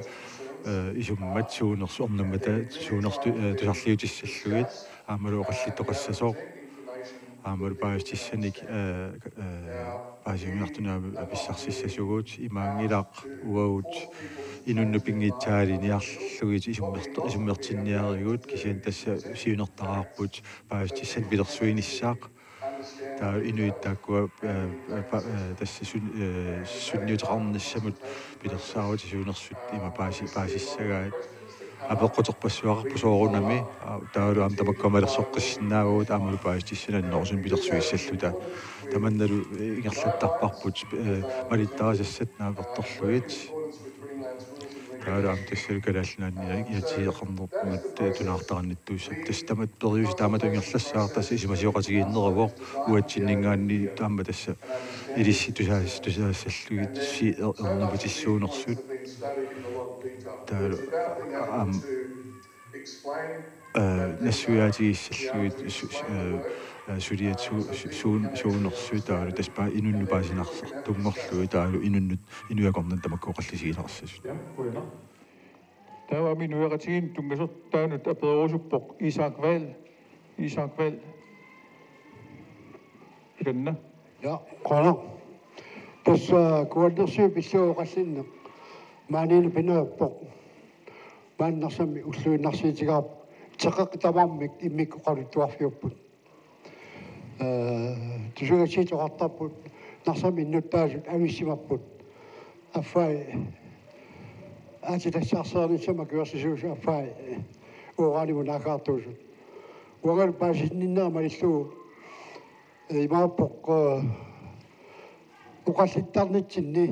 eh, isummat suunersoq ernummata suunersoq, eh, tusarliutissallugit aammalu oqallittoqassasoq. Aammalu paasissutissanik, eh, eh, paasiumiartunik aamma pissarsissasugut, imaanngilaq uagut inunnut pinngitsaaliiniarlugit isummerto-, isummertinniarigut, kisianni tassa siunertaraarput paasissutissanik pilersuinissaq. Taava inuit taakkua, eh, eh, pa-, eh, tassa sun-, eh, sunniuteqarnissamut pilersaarutit suunersut ima paasi-, paasissagaat. Apeqquterpassuaqarpoq soorunami, aa, taavalu aamma tamakkua malersoqqissinnaavagut aammalu paasissutissanik annerusumik pilersuissalluta. Tamannalu, eh, ingerlattarparput, eh, malittarisassat naapertorlugit. Taavalu aamma tassalu Kalaallit Nunaanni inatsisiaqarnermut, eh, tunaartarannittuussap. Tassa tamatta periuseq taamatut ingerlassaaq, tassa isumasioqatigiinneruvoq uatsinninngaanniit aamma tassa ilissi tusaas-, tusaassallugit si-, er-, ernumatissuunersut. Taavalu aamma, eh, nassuiaatigissallugit su-, su-, eh, eh, suliat su-, su-, suun-, suunersut taavalu tassa paa-, inunnut paasinarsartunngorlugit taavalu inunnut, inuit akornanni tamakku oqallisigineqassasut. Ja, qujanaq. Taava aamma inuiaqatigiinnut tunngasortaanut apererusuppoq Isak Vahl. Isak Vahl. Ikanna. Ja, qujanaq. Tassa Kuannersuup illup oqallinneq maaniinneq pinaveerpoq. Maani Narsami ulluinnarsiutigaarput. Teqeqqit tamarmik immikkut oqaluttuarfiupput. Eh, tusagassiit oqartarput Narsami innuttaasut avissimapput. Affai aatsitassarsiornissamut akuersisuusut affai uranimut naaggaartuusut. Uangalu paasisinninnera malillugu, eh, imaappoq, eh, oqallittarnitsinni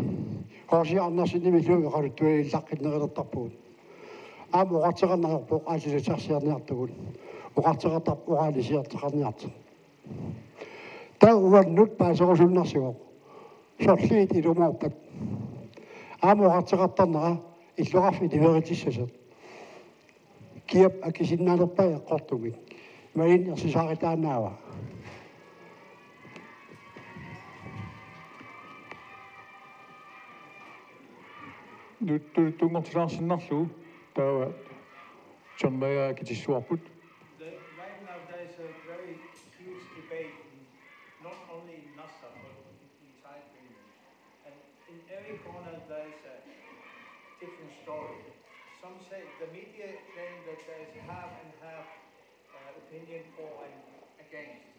H C Andersenimilluunniit oqaluttualillaqqinnerulertarpugut. Aamma oqartoqarneq ajorpoq aatsitassarsiorniartugut. Oqartoqartarpoq uranisiortoqarniartoq. Taava uannut paaserusunnarsivoq. Sorliit ilumoorpat. Aamma oqartoqartarnera illoqarfik niueritissasoq. Kiap akisinnaanerpai eqqortumik. Imaluunniit ersisaaritaanaava. Nuttuuttunngortilaarsinnarlugu taava John Mayer akitissuarput. The, right now there is a very huge debate, in, not only in Narsaq, but in the entire Greenland. And in every corner there is a different story. Some say, the media claim that there is half and half, uh, opinion for and against.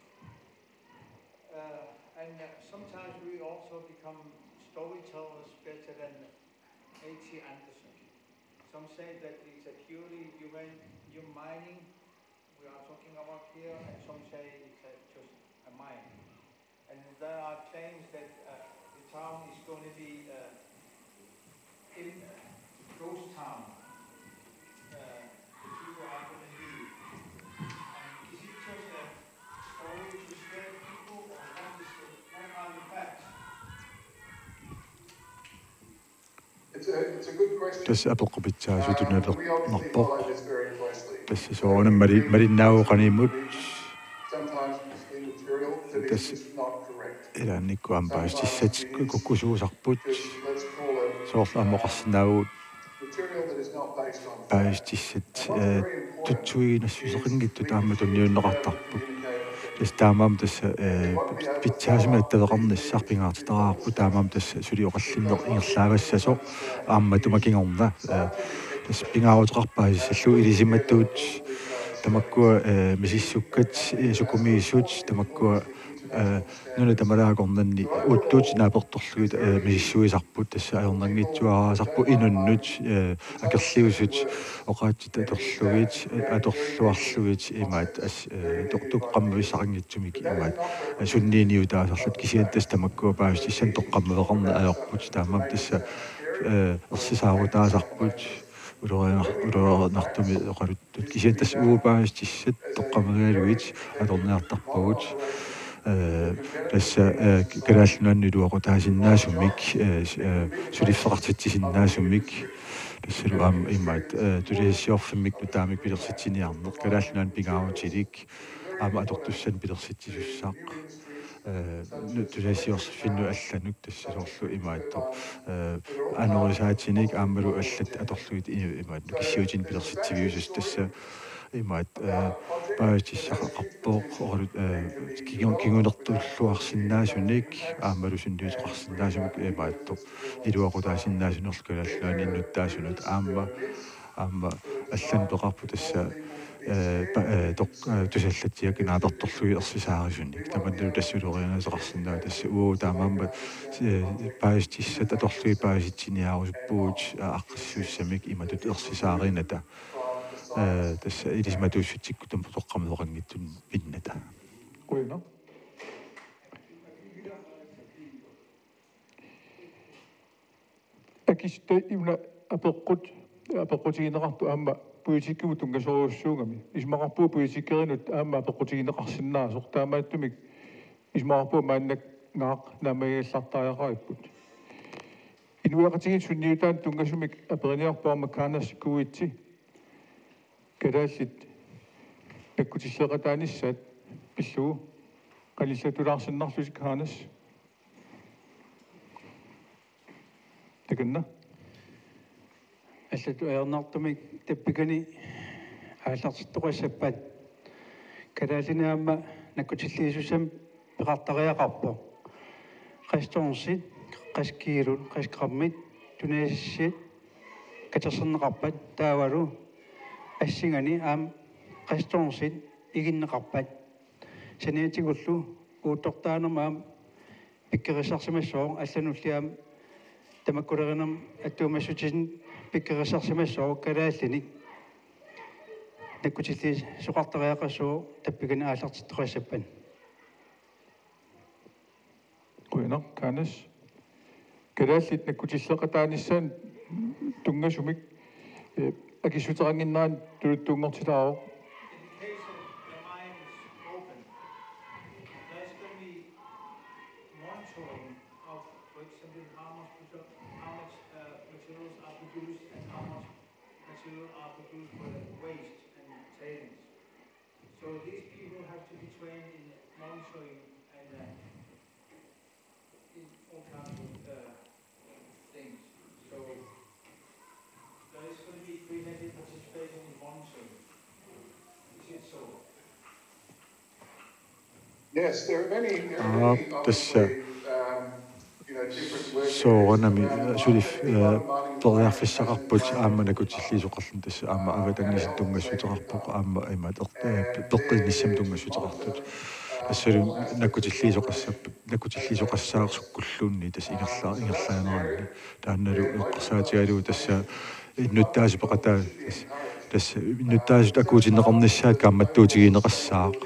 Uh, and, uh, sometimes we also become storytellers better than H C Andersen. Some say that it's a purely human, human mining we are talking about here, and some say it's, uh, just a mine. And there are claims that, uh, the town is gonna be, uh, in, uh, ghost town, uh, the people are gonna leave. And is it just a story to scare people, or what is the, what are the facts? It's a, it's a good question. Tassa apeqqut pitsaasutut naleqarpoq. Tassa soorunami mali-, malinnaagut qanimut. Sometimes it's been material that is just not correct. Ilaannikkut aamma paasissutissat kukkusuusarput. Soorlu aamma oqarsinnaavugut paasissutissat, eh, tutsuiginassuseqanngitsut aamma tunniunneqartarput. Tassa taamaammat tassa, eh, pitsaasumik attaveqarnissaq pingaartitaraarput, taamaammat tassa suli oqallinneq ingerlaavassasoq aamma matuma kingorna, eh, tassa pingaaruteqarpoq paasissallugu ilisimatut tamakkua, eh, misissukkat, eh, sukumiisut tamakkua, eh, nunat tamalaat akornanni uttut naapertorlugit, eh, misissuisarput, tassa ajornanngitsuaraasarput inunnut, eh, akerliusut oqaatsit atorlugit, eh, atorluarlugit imaat as-, eh, tor-, toqqammavissaqanngitsumik imaat, eh, sunniiniutaasarlutik, kisianni tassa tamakkua paasissutissanik toqqammaveqarneq ajorput, taamaammat tassa, eh, ersisaarutaasarput ulorianar-, ulorianartumik oqalut- Tut kisianni tassa uagut paasissutissat toqqammavigalugit atorniartarpagut. Eh, tassa, eh, Kalaallit Nunaannut iluaqutaasinnaasumik, eh, s-, eh, suliffeqartitsisinnaasumik. Tassalu aamma imaat, eh, tusagassiorfimmik nutaamik pilersitsiniarneq, Kalaallit Nunaanni pingaarutilik, aamma atortussanik pilersitsisussaq. eh, nu-, tusagassiorfinnut allanut tassa soorlu imaattoq, eh, anorisaatinik aammalu allat atorlugit i-, imaattoq nukissiuutini pilersitsiviusut tassa imaat, eh, paasissutissaqarpoq oqalut, eh, kingu-, kingunertulluarsinnaasunik aammalu sunniuteqarsinnaasumik imaattoq iluaqutaasinnaasunerlu Kalaallit Nunaanni innuttaasunut aamma, aamma allanut peqarpoq tassa, eh, pa-, eh, toq-, eh, tusallatsiakka naapertorlugit ersisaarisunik. Tamannalu tassa ulorianaateqarsinnaavoq tassa uagut taamaammat, eh, paasissutissat atorlugit paasitsiniarusuppugut, eh, aaqqissuussamik imatut ersisaarinata. Eh, tassa ilisimatuussutsikkut tamarmik toqqammeqanngitsumik pinnata. Qujanaq. Akissutai una apeqqut, apeqqutigineqartut aamma politikkikkut tunngasorujussuugami. Isumaqarpunga politikerinut aamma apeqqutigineqarsinnaasoq. Taamaattumik isumaqarpunga maannakkut naammagigallartariaqaripput. Inuiaqatigiit sunniutaannut tunngasumik aperiniarpoq aamma Kaanassi Kuitsi. Kalaallit nakkutilleeqataanissaat pillugu qanillatulaarsinnarlusi Kaanas. Takanna. Allatut ajornartumik tappikani aallartittoqassappat. Kalaallinit aamma nakkutilliisussat peqartariaqarpoq. Qassit tonsit, qassit kiilut, qassit grammit, tunisassiat katersorneqarpat taavalu assinganik aamma qassit tonsit iginneqarpat. Saniatigullu uuttortaanermut aamma pikkorissarsimassooq allanullu aamma tamakkulerinermut attuumassutinik pikkorissarsimassooq kalaallinik nakkutilliisoqartariaqassasoq tappikani aallartittoqassappat. Qujanaq, Kaanas. Kalaallit nakkutilleeqataanissaannut tunngasumik, eh, akissuteqannginnerani tuluttuunngortilaaruk. In case of the mine is open, there's gonna be monitoring of, for example, how much produ-, how much, uh, materials are produced and how much material are produced for the waste and tailings. So these people have to be trained in monitoring and, uh, in all kinds of, uh, things. So there is gonna be preventive participation in monitoring. Is it so? Yes, there are many, there are many other ways, um, you know, different work areas around mining, uh, mining, periarfissaqarput aamma nakkutilliisoqarluni tassa aamma avatangiisinut tunngassuteqarpoq aamma imaat er-, eh, pe-, peqqinnissamut tunngassuteqartut. Tassalu nakkutilliisoqassap-, nakkutilliisoqassaaq sukkulluunniit tassa ingerla-, ingerlaaneranni. Taannalu eqqarsaatigalugu tassa innuttaasut peqataa-, tassa, tassa innuttaasut akuutinneqarnissaat kaammattuutigineqassaaq.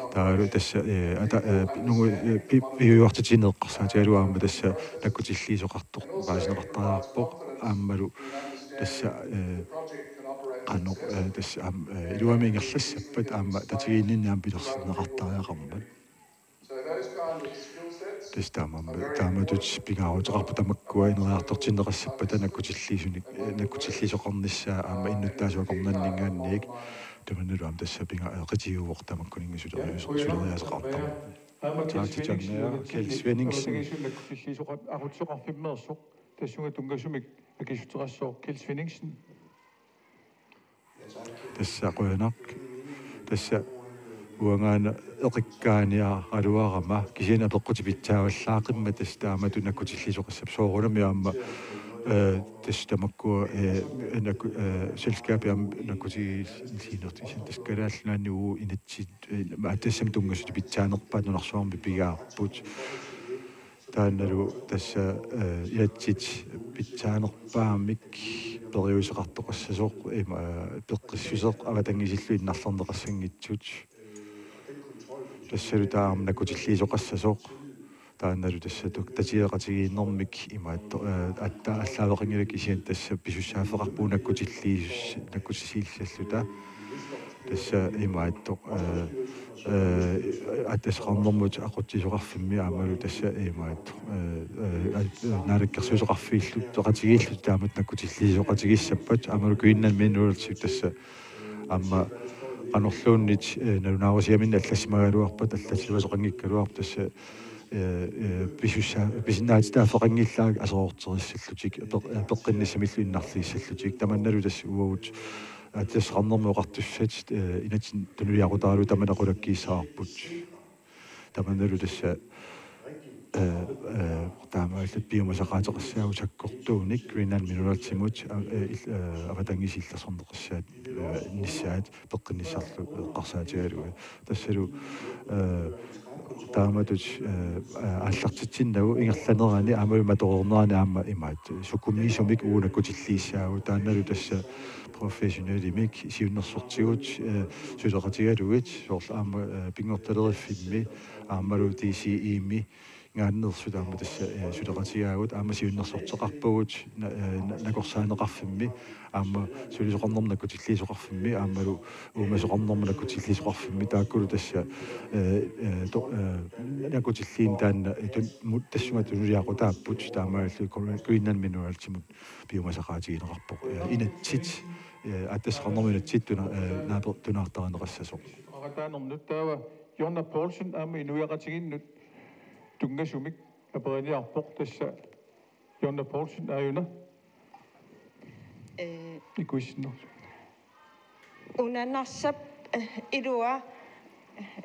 Taavalu tassa, eh, ata-, eh, nungu, eh, pi-, piujuartitigineq eqqarsaatigalugu aamma tassa nakkutilliisoqartoq paasineqartariaqarpoq aammalu tassa, eh, qanoq, eh, tassa aam-, eh, iluamik ingerlassappat aamma tatiginninni aamma pilersinneqartariaqarmat. Tassa taamaammat, taamatut pingaaruteqarpoq tamakkua ineriartortinneqassappata nakkutilliisunik, eh, nakkutilliisoqarnissaa aamma innuttaasut akornanninngaanniit tamannalu aamma tassa pinga-, eh, qitiuvoq tamakkuninnga sulerius-, suleriaaseqartarmat. Taava Kjell Svendingsen. Nakkutilliisoqarfimmeersoq tassunga tunngasumik akissuteqassooq Kjell Svendingsen. Tassa qujanaq. Tassa uangaana eqikkaaniaraluarama kisianni apeqqutit pitsaavallaaqimmat tassa taamatut nakkutilliisoqassapput soorunami aamma, eh, tassa tamakku, eh, nakku-, eh, selskabit aamma nakkutigiissinertut tassa Kalaallit Nunaanni uagut inatsit, eh, ma-, tassami tunngassutit pitsaanerpaat nunarsuarmi pigaarput. Taannalu tassa, eh, inatsit pitsaanerpaamik periuseqartoqassasoq ima, eh, peqqissuseq avatangiisillu innarlerneqassanngitsut. Tassalu taama nakkutilliisoqassasoq. Taannalu tassa tuk-, tatigeqatigiinnermik imaatto-, eh, atta-, allaaveqanngilaq kisianni tassa pisussaaffeqarpugut nakkutilliisus-, nakkutilliissalluta. Tassa imaattoq, eh, eh, attaveqarnermut aqutsisoqarfimmi aammalu tassa imaattoq, eh, eh, at-, eh, naalakkersuisoqarfiillu peqatigiilluta taamatut nakkutilliisoqatigissappat aammalu Greenland Minerals tassa aamma Qanorluunniit, eh, nalunaarusiaminnik allassimagaluarpat, allassimasoqanngikkaluarpat tassa, eh, eh, pisussaa-, pisinnaatitaaffeqanngillat aserorterissallutik, peq-, eh, peqqinnissamillu innarliissallutik. Tamannalu tassa uagut aatsitassaqarnermut oqartussat, eh, inatsit tunuliaqutaralugu tamanna qulakkiissavarput. Tamannalu tassa, eh, eh, taamaalilluta piumasaqaateqassaagut sakkortuunik Greenland Mineralsimut, eh, il-, eh, avatangiisit illersorneqassaat, eh, -nissaat peqqinnissarlu eqqarsaatigalugu. Tassalu, eh, taamatut, eh, aallartitsinnagu ingerlanerani aamma matoreernerani aamma imaat sukumiisumik uagut nakkutilliissaagut, taannalu tassa professionelimik siunnersortigut, eh, suleqatigalugit, soorlu aamma, eh, Pinngortitaleriffimmi aammalu D C E-mi ngaanneersut aamma tassa, eh, suleqatigaagut, aamma siunnersorteqarpagut na-, eh, na-, nakorsaaneqarfimmi, aamma sulisoqarnermut nakkutilliisoqarfimmi, aammalu uumasoqarnermut nakkutilliisoqarfimmi, taakkulu tassa, eh, eh, to-, eh, nakkutilliineq taanna, eh, tun-, mut-, tassunga tunuliaqutaapput, taamaalilluta Greenland Mineralsimut piumasaqaatigineqarpoq. Eh, inatsit, eh, aatsitassaqarnermut inatsit tuna-, eh, naaper-, tunaartarineqassasoq. Aqataanernut taava Jonna Poulsen aamma inuiaqatigiinnut tunngasumik aperiniarpoq, tassa Jonna Poulsen aajuna. Eh, Ikuissinnerlu. Una Narsap, eh, ilua,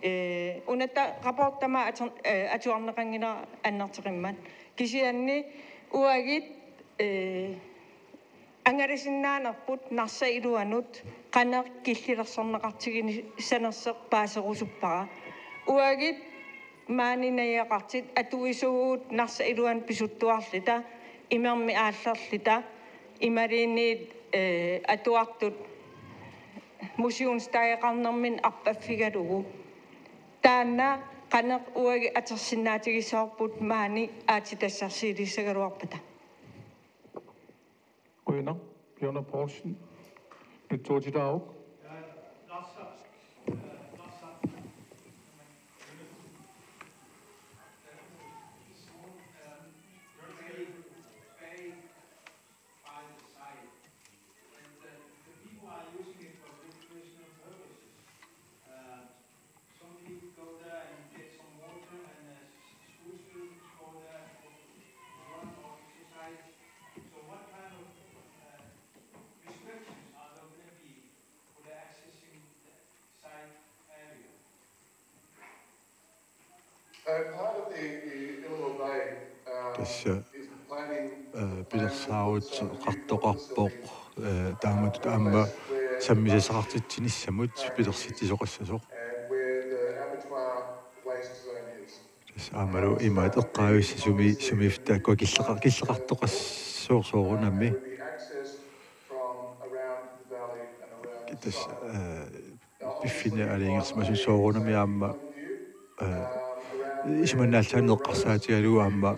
eh, una ta-, rapportama ator-, eh, atuarneqanngilara annerteqimmat. Kisianni uagut, eh, angalasinnaanerput Narsap iluanut qanoq killilersorneqartiginissanersoq paaserusuppara. Uagut maani najugaqartut atuisuugut Narsap iluanut pisuttuarluta, imermik aallerluta, imaluunniit, eh, atuartut museumsdageqarnerminnik arpaffigalugu. Taanna qanoq uagut atorsinnaatigissavarput maani aatsitassarsiorissagaluarpata. Qujanaq, Jonna Poulsen, nutsuutilaaruk. Some people go there and get some water, and, uh, school students go there for run or exercise. So what kind of, uh, restrictions are there gonna be for the accessing the site area? Uh, part of the, the Uluru Bay, uh, Tassa, is planning, eh, pilersaaruteqartoqarpoq, eh, taamatut aamma sammisassaqartitsinissamut pilersitsisoqassasoq. And where the abattoir waste zone is. Tassa aammalu imaat eqqaavissat sumi-, sumiiffik taakkua killeqa-, killeqartoqassooq soorunami. Will be accessed from around the valley and around the Tassa, site. Eh, piffinni aalajangersimasut soorunami aamma, eh, isumannaallutik eqqarsaatigalugu aamma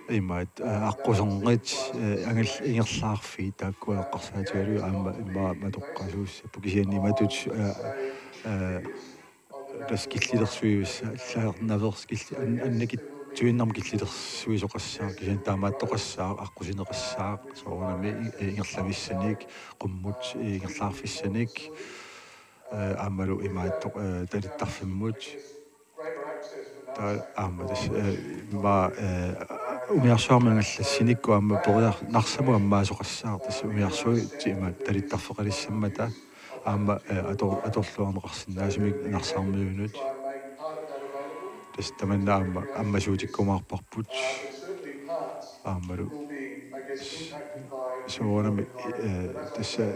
imaat, eh, aqquserngit, eh, angal-, ingerlaarfiit taakkua eqqarsaatigalugu aamma immaqa matoqqasuussapput kisianni imatut, eh, eh, tassa killilersuivissa-, allaarnaveersoq killi-, an-, annikitsuinnarmik killilersuisoqassaaq kisianni taamaattoqassaaq aqqusineqassaaq soorunami i-, ingerlavissanik, qummut ingerlaarfissanik, eh, aammalu imaattoq, eh, talittarfimmut. Taava aamma tassa, eh, immaqa, eh, umiarsuarmi angallassinikkut aamma periar-, Narsamut ammaasoqassaaq tassa umiarsuit imaat talittarfeqalissammata aamma, eh, ator-, atorluarneqarsinnaasumik Narsarmiunut. Tassa tamanna aamma ammasuutikkumaarparput. Aammalu soorunami, eh, tassa, eh,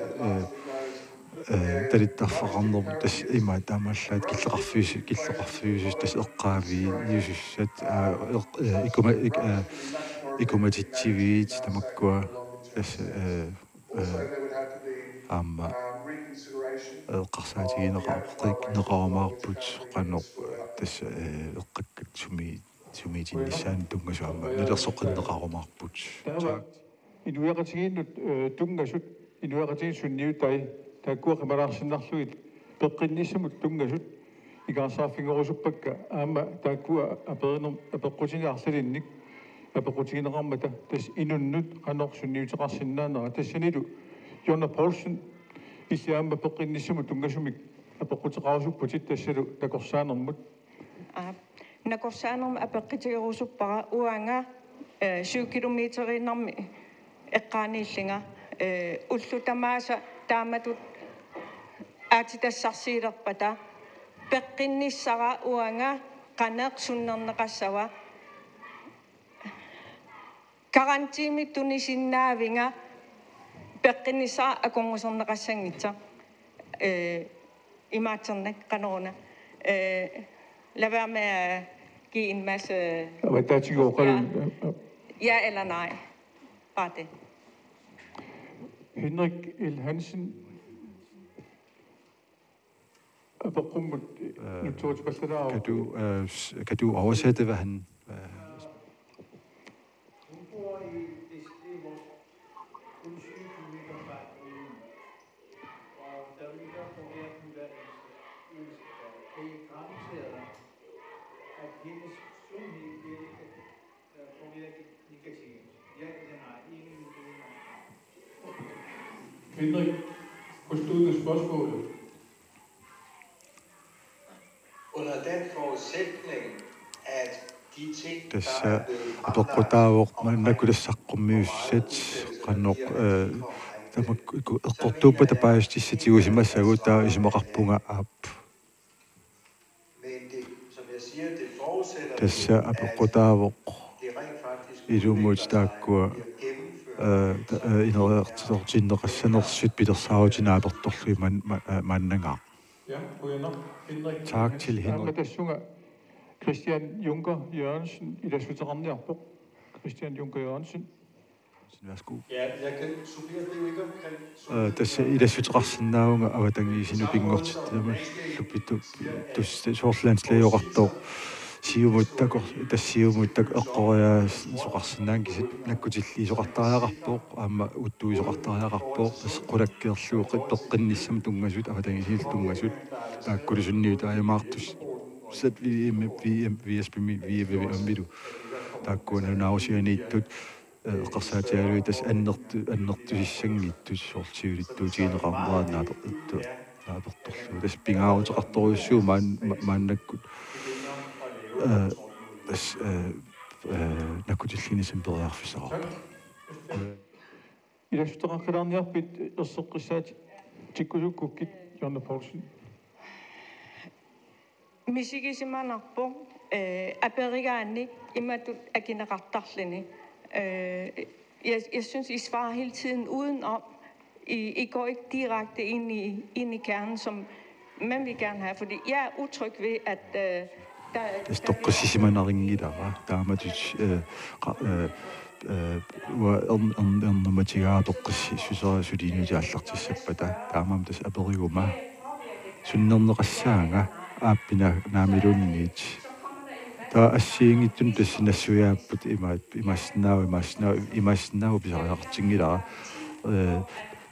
eh, talittarfeqarnerput tassa imaat taamaallaat killeqarfius-, killeqarfiusussat tassa eqqaaviusussat, aa, eq-, eh, ikuma-, ik-, eh, ikumatitsiviit tamakkua tassa, eh, eh, aamma eqqarsaatigineqar-, -neqarumaarput qanoq, eh, tassa, eh, eqqakkat sumi-, sumiitinnissaanut tunngasut aamma nalilersoqqinneqarumaarput. Taava inuiaqatigiinnut, eh, tunngasut, inuiaqatigiit sunniutai, taakkua qimalaarsinnarlugit peqqinnissamut tunngasut ikaarsaarfigerusuppakka, aamma taakkua aperiner-, apeqqutinik arlalinnik apeqqutigineqarmata, tassa inunnut qanoq sunniuteqarsinnaanera. Tassanilu Jonna Poulsen, illit aamma peqqinnissamut tunngasumik apeqquteqarusupputit tassalu nakorsaanermut. Aa, nakorsaanermut apeqqutigerusuppara uanga, eh, syv kilometeriinnarmik eqqaaniillunga, eh, ullut tamaasa taamatut aatsitassarsiulerpata peqqinnissara uanga qanoq sunnerneqassava. Garantimik tunisinnaavinga peqqinnissara akornuserneqassanngitsoq. Eh, imaatsernak qanoruna. Eh, lad være med at give en masse, øh, Hvad der til går, ja. Ja eller nej. Bare det. Henrik L. Hansen. Apeqqummut, øh, nutsuutipallalaaruk. Kan du, øh, s-, kan du oversætte, hvad han, hvad Hun bor i et sted, hvor kun syv kilometer fra øen, og der vil være påvirkning hver eneste, eneste dag. Kan I garantere, at hendes sundhed bliver ikke, øh, påvirket negativt? Ja eller nej? Enig med det, nej. Henrik, forstod du spørgsmålet? Under den forudsætning, at de ting, der Tassa er blevet fremlagt apeqqutaavoq maannakkut saqqummiussat qanoq, øh, tamakku eqqortuuppata paasissutissat tigusimassagut, taava isumaqarpunga aap. Men det, som jeg siger, det forudsætter, Tassa at apeqqutaavoq det rent faktisk ilumut udvikler sig, taakkua, bliver gennemført, øh, ta-, øh, ineriartortinneqassanersut pilersaarutinik apertorlugit man-, ma-, øh, maannangaaq. Ja, qujanaq, Henrik. Tak til Henrik. Aamma tassunga Christian Junker Jørgensen ilassuteqarniarpoq. Christian Junker Jørgensen. Værsgo. Ja, jeg kan supplere, det er jo ikke omkring Øh, tassa ilassuteqarsinnaavunga avatangiisinut pinngortitama suppitu-, tus-, soorlu landslagioqartoq. Siumut takor-, tassa Siumut tak-, eqqoriaasoqarsinnaanngilaq, kisianni nakkutilliisoqartariaqarpoq, aamma uuttuisoqartariaqarpoq, tassa qulakkeerlugu qi-, peqqinnissami tunngasut, avatangiisinillu tunngasut, taakkulu sunniutai imaartussat V M, V M, V S P-mi, V M-ilu. Taakkua nalunaarusianiittut, øh, eqqarsaatigalugit tassa annertu-, annertusissanngitsut soorlu siulittuutigineqarnera naaper-, ittu-, naapertorlugu. Tassa pingaaruteqartorujussuuvoq maan-, ma-, maannakkut. Øh, tassa, øh, øh, nakkutilliinissamut periarfissaqarpoq. Ilassuteqaqqilaarniarpit erseqqissaatikkusukkukkit, Jonna Poulsen? Misigisimanarpoq, øh, aperigaanni imatut akineqartarluni. Øh, jeg, jeg synes, I svarer hele tiden udenom. I, I går ikke direkte ind i, ind i kernen, som man vil gerne have, fordi jeg er utryg ved, at, øh, der, der Tassa toqqissisimanarinngilara, taamatut, øh, qa-, øh, øh, uanga ern-, ern-, ernummatigaara toqqississuseq suliinutit aallartissappata, taamaammat tassa aperiguma: Sunnerneqassaanga aappina naamiluunniit? Taava assigiinngitsunik tassa nassuiaapput, imaat-, imaassinnaavoq, imaassinnaavoq, imaassinnaavoq pisariaqartinngilara. Øh,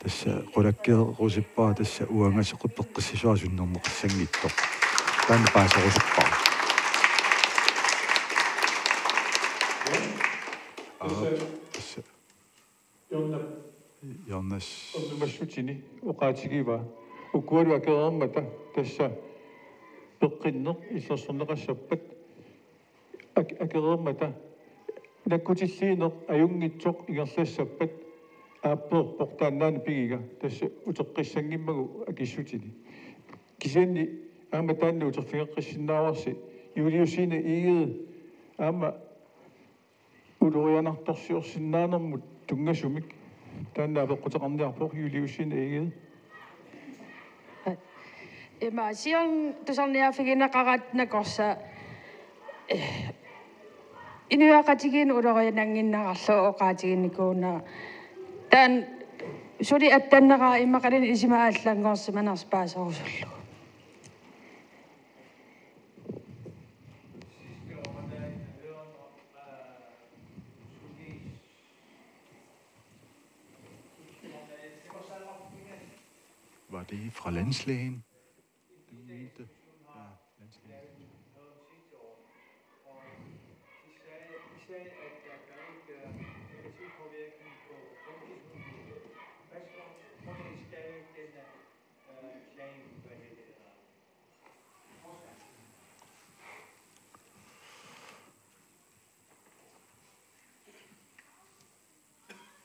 tassa qulakkeerusuppara tassa uanga soqu peqqississuara sunnerneqassanngitsoq. Taanna paaserusuppara. Aa, tassa. Jonna. Jonna. Ernumassutini oqaatigivaa. Ukualu akereermata tassa peqqinneq illersorneqassappat. Ak-, akereermata nakkutilliineq ajunngitsoq ingerlassappat aappeerpoq taannaana pigiga, tassa uteqqissanngimmagu akissutini. Kisianni aamma taanna uterfigeqqissinnaavarsi, Juliusine Egede aamma ulorianartorsiorsinnaanermut tunngasumik taanna apeqquteqarniarpoq, Juliusine Egede. Ima, siorna tusarniarfigineqarat nakorsaq, eh, inuiaqatigiinnut ulorianannginnarlugu oqaatiginikuunera. Taanna suli attannera immaqaluunniit isima allanngorsimanersoq paaserusullugu. Var det fra landslægen, du mente? Ja, landslægen.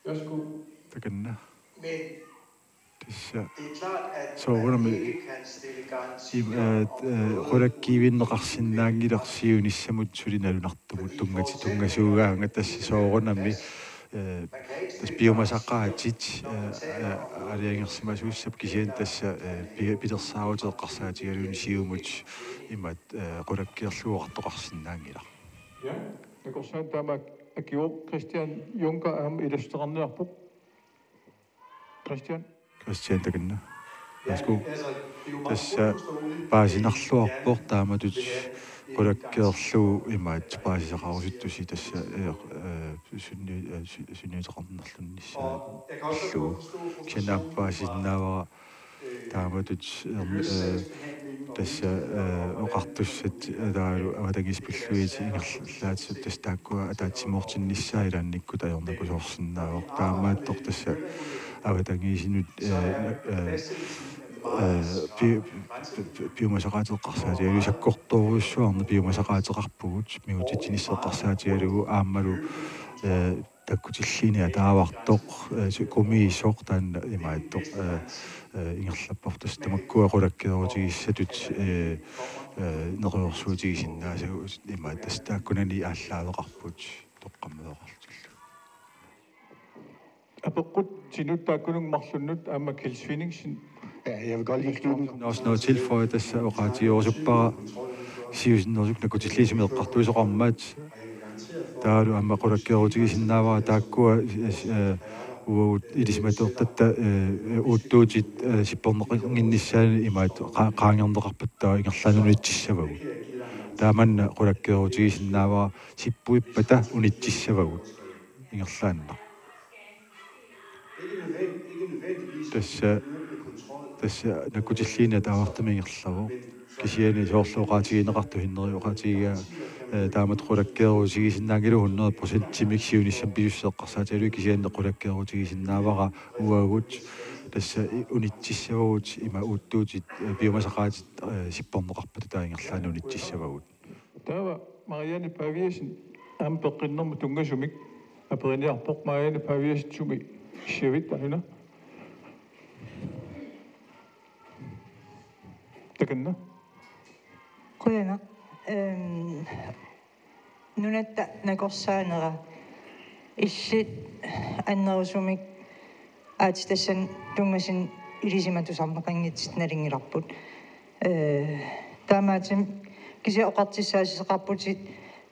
Takanna. Tassa soorunami im-, eh, eh, qulakkiivinneqarsinnaanngilarsiunissamut suli nalunartumut tunngati-, tunngasuugaanga tassa soorunami, eh, tassa piumasaqaatit, eh, eh, aalajangersimasuussappat kisianni tassa, eh, pi-, pilersaarutit eqqarsaatigalugit siumut imaat, eh, qulakkeerlugu oqartoqarsinnaanngilaq. Ja, nakorsaanut taama akivoq. Christian Juncker aamma ilassuteqarniarpoq. Christian. Christian, takanna. Værsgo. Tassa paasinarluarpoq taamatut qulakkeerlugu imaat paasisaqarusuttusi tassa, eh, eh, sunni-, eh, su-, sunniuteqarnerlunnissaa illugu. Kisianni aamma paasisinnaavara taamatut, eh, tassa, eh, oqartussat, eh, taavalu avatangiisit pillugu ingerlaatissat tassa taakkua ataatsimoortinnissaat ilaannikkut ajornakusoorsinnaavoq. Taamaattoq tassa avatangiisinut, eh, eh, eh, pi-, pi-, pi-, piumasaqaatit eqqarsaatigalugit sakkortoorujussuarnik piumasaqaateqarpugut, mingutitsinissaq eqqarsaatigalugu aammalu, eh, takkutilliineq ataavartoq, eh, su-, kumiisoq taanna imaattoq, eh, eh, ingerlapparput tassa tamakkua qulakkeerutigissatut, eh, eh, neriorsuutigisinnaasavut imaattoq tassa taakkunani aallaaveqarput toqqammaveqarlutillu. Apeqqutinut taakkununnga marlunnut aamma Kjeld Svinningsen. Ja, jeg vil godt lige knytte en Nå, nå tilføje tassa oqaatigerusuppara siusinnerusukkut nakkutilliisumik eqqartuisoqarmat. Taavalu aamma qulakkeerutigisinnaavara taakkua, eh, uagut ilisimatuertatta, eh, uuttuutit, eh, sipporneqannginnissaannik imaat qa-, qaangerneqarpata taava ingerlaannaq unitsissavagut. Taamanna qulakkeerutigisinnaavara sippuippata unitsissavagut ingerlaannaq. Tassa, tassa nakkutilliineq ataavartumik ingerlavoq. Kisianni soorlu oqaatigineqartoq Henrik oqaatigigaa, eh, taamatut qulakkeerutigisinnaanngilagut hundrede procentimik siunissami pisussaq eqqarsaatigalugu kisianni qulakkeerutigisinnaavara uagut tassa i-, unitsissavagut ima uuttuutit, eh, piumasaqaatit, eh, sipporneqarpata taava ingerlaannaq unitsissavagut. Taava Marianne Paviasen aamma peqqinnermut tunngasumik aperiniarpoq. Marianne Paviasen, sumi issiavit, aajuna? Takanna. Qujanaq. Øhm, nunatta nakorsaanera illit annerusumik aatsitassani tunngasuni ilisimatusarneqanngitsut nalunngilarput. Eh, taamaattumik kisianni oqartussaassuseqarputit,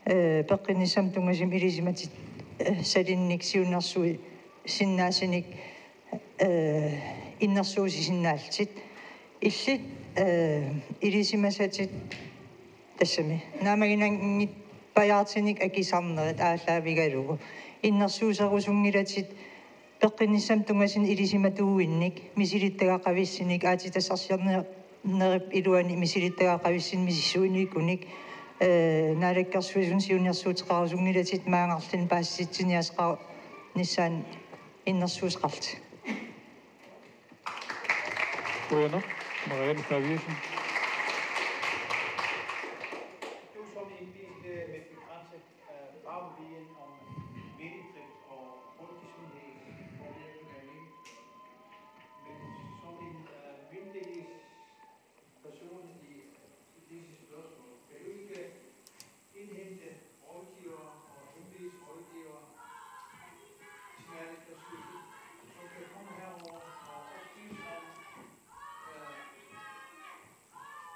eh, peqqinnissamut tunngasumik ilisimatit, eh, salinnik siunnersuisinnaasunik, eh, innersuussisinnaallutit. Illit, eh, ilisimasatit tassami naammaginanngippajaartunik akisarnerit aallaavigalugu innersuusserusunngilatit peqqinnissamut tunngasuni ilisimatuuinnik misilittagaqavissunik aatsitassarsiornerip iluani misilittagaqavissunik misissuinikunik, eh, Naalakkersuisunut siunnersuuteqarusunngilatit maanngarluni paasisitsiniarneqarnissaannut innersuusseqarlutit. Qujanaq, Marianne Paviasen. Du som indviede vil begrænse, øh, faglig viden om minedrift og folkesundhed og påvirkning af mine. Men som en, øh, myndighedsperson i, i disse spørgsmål, vil du ikke indhente rådgiver og henvise rådgiver til Naalakkersuisut, som kan komme herover og oplyse om, øh,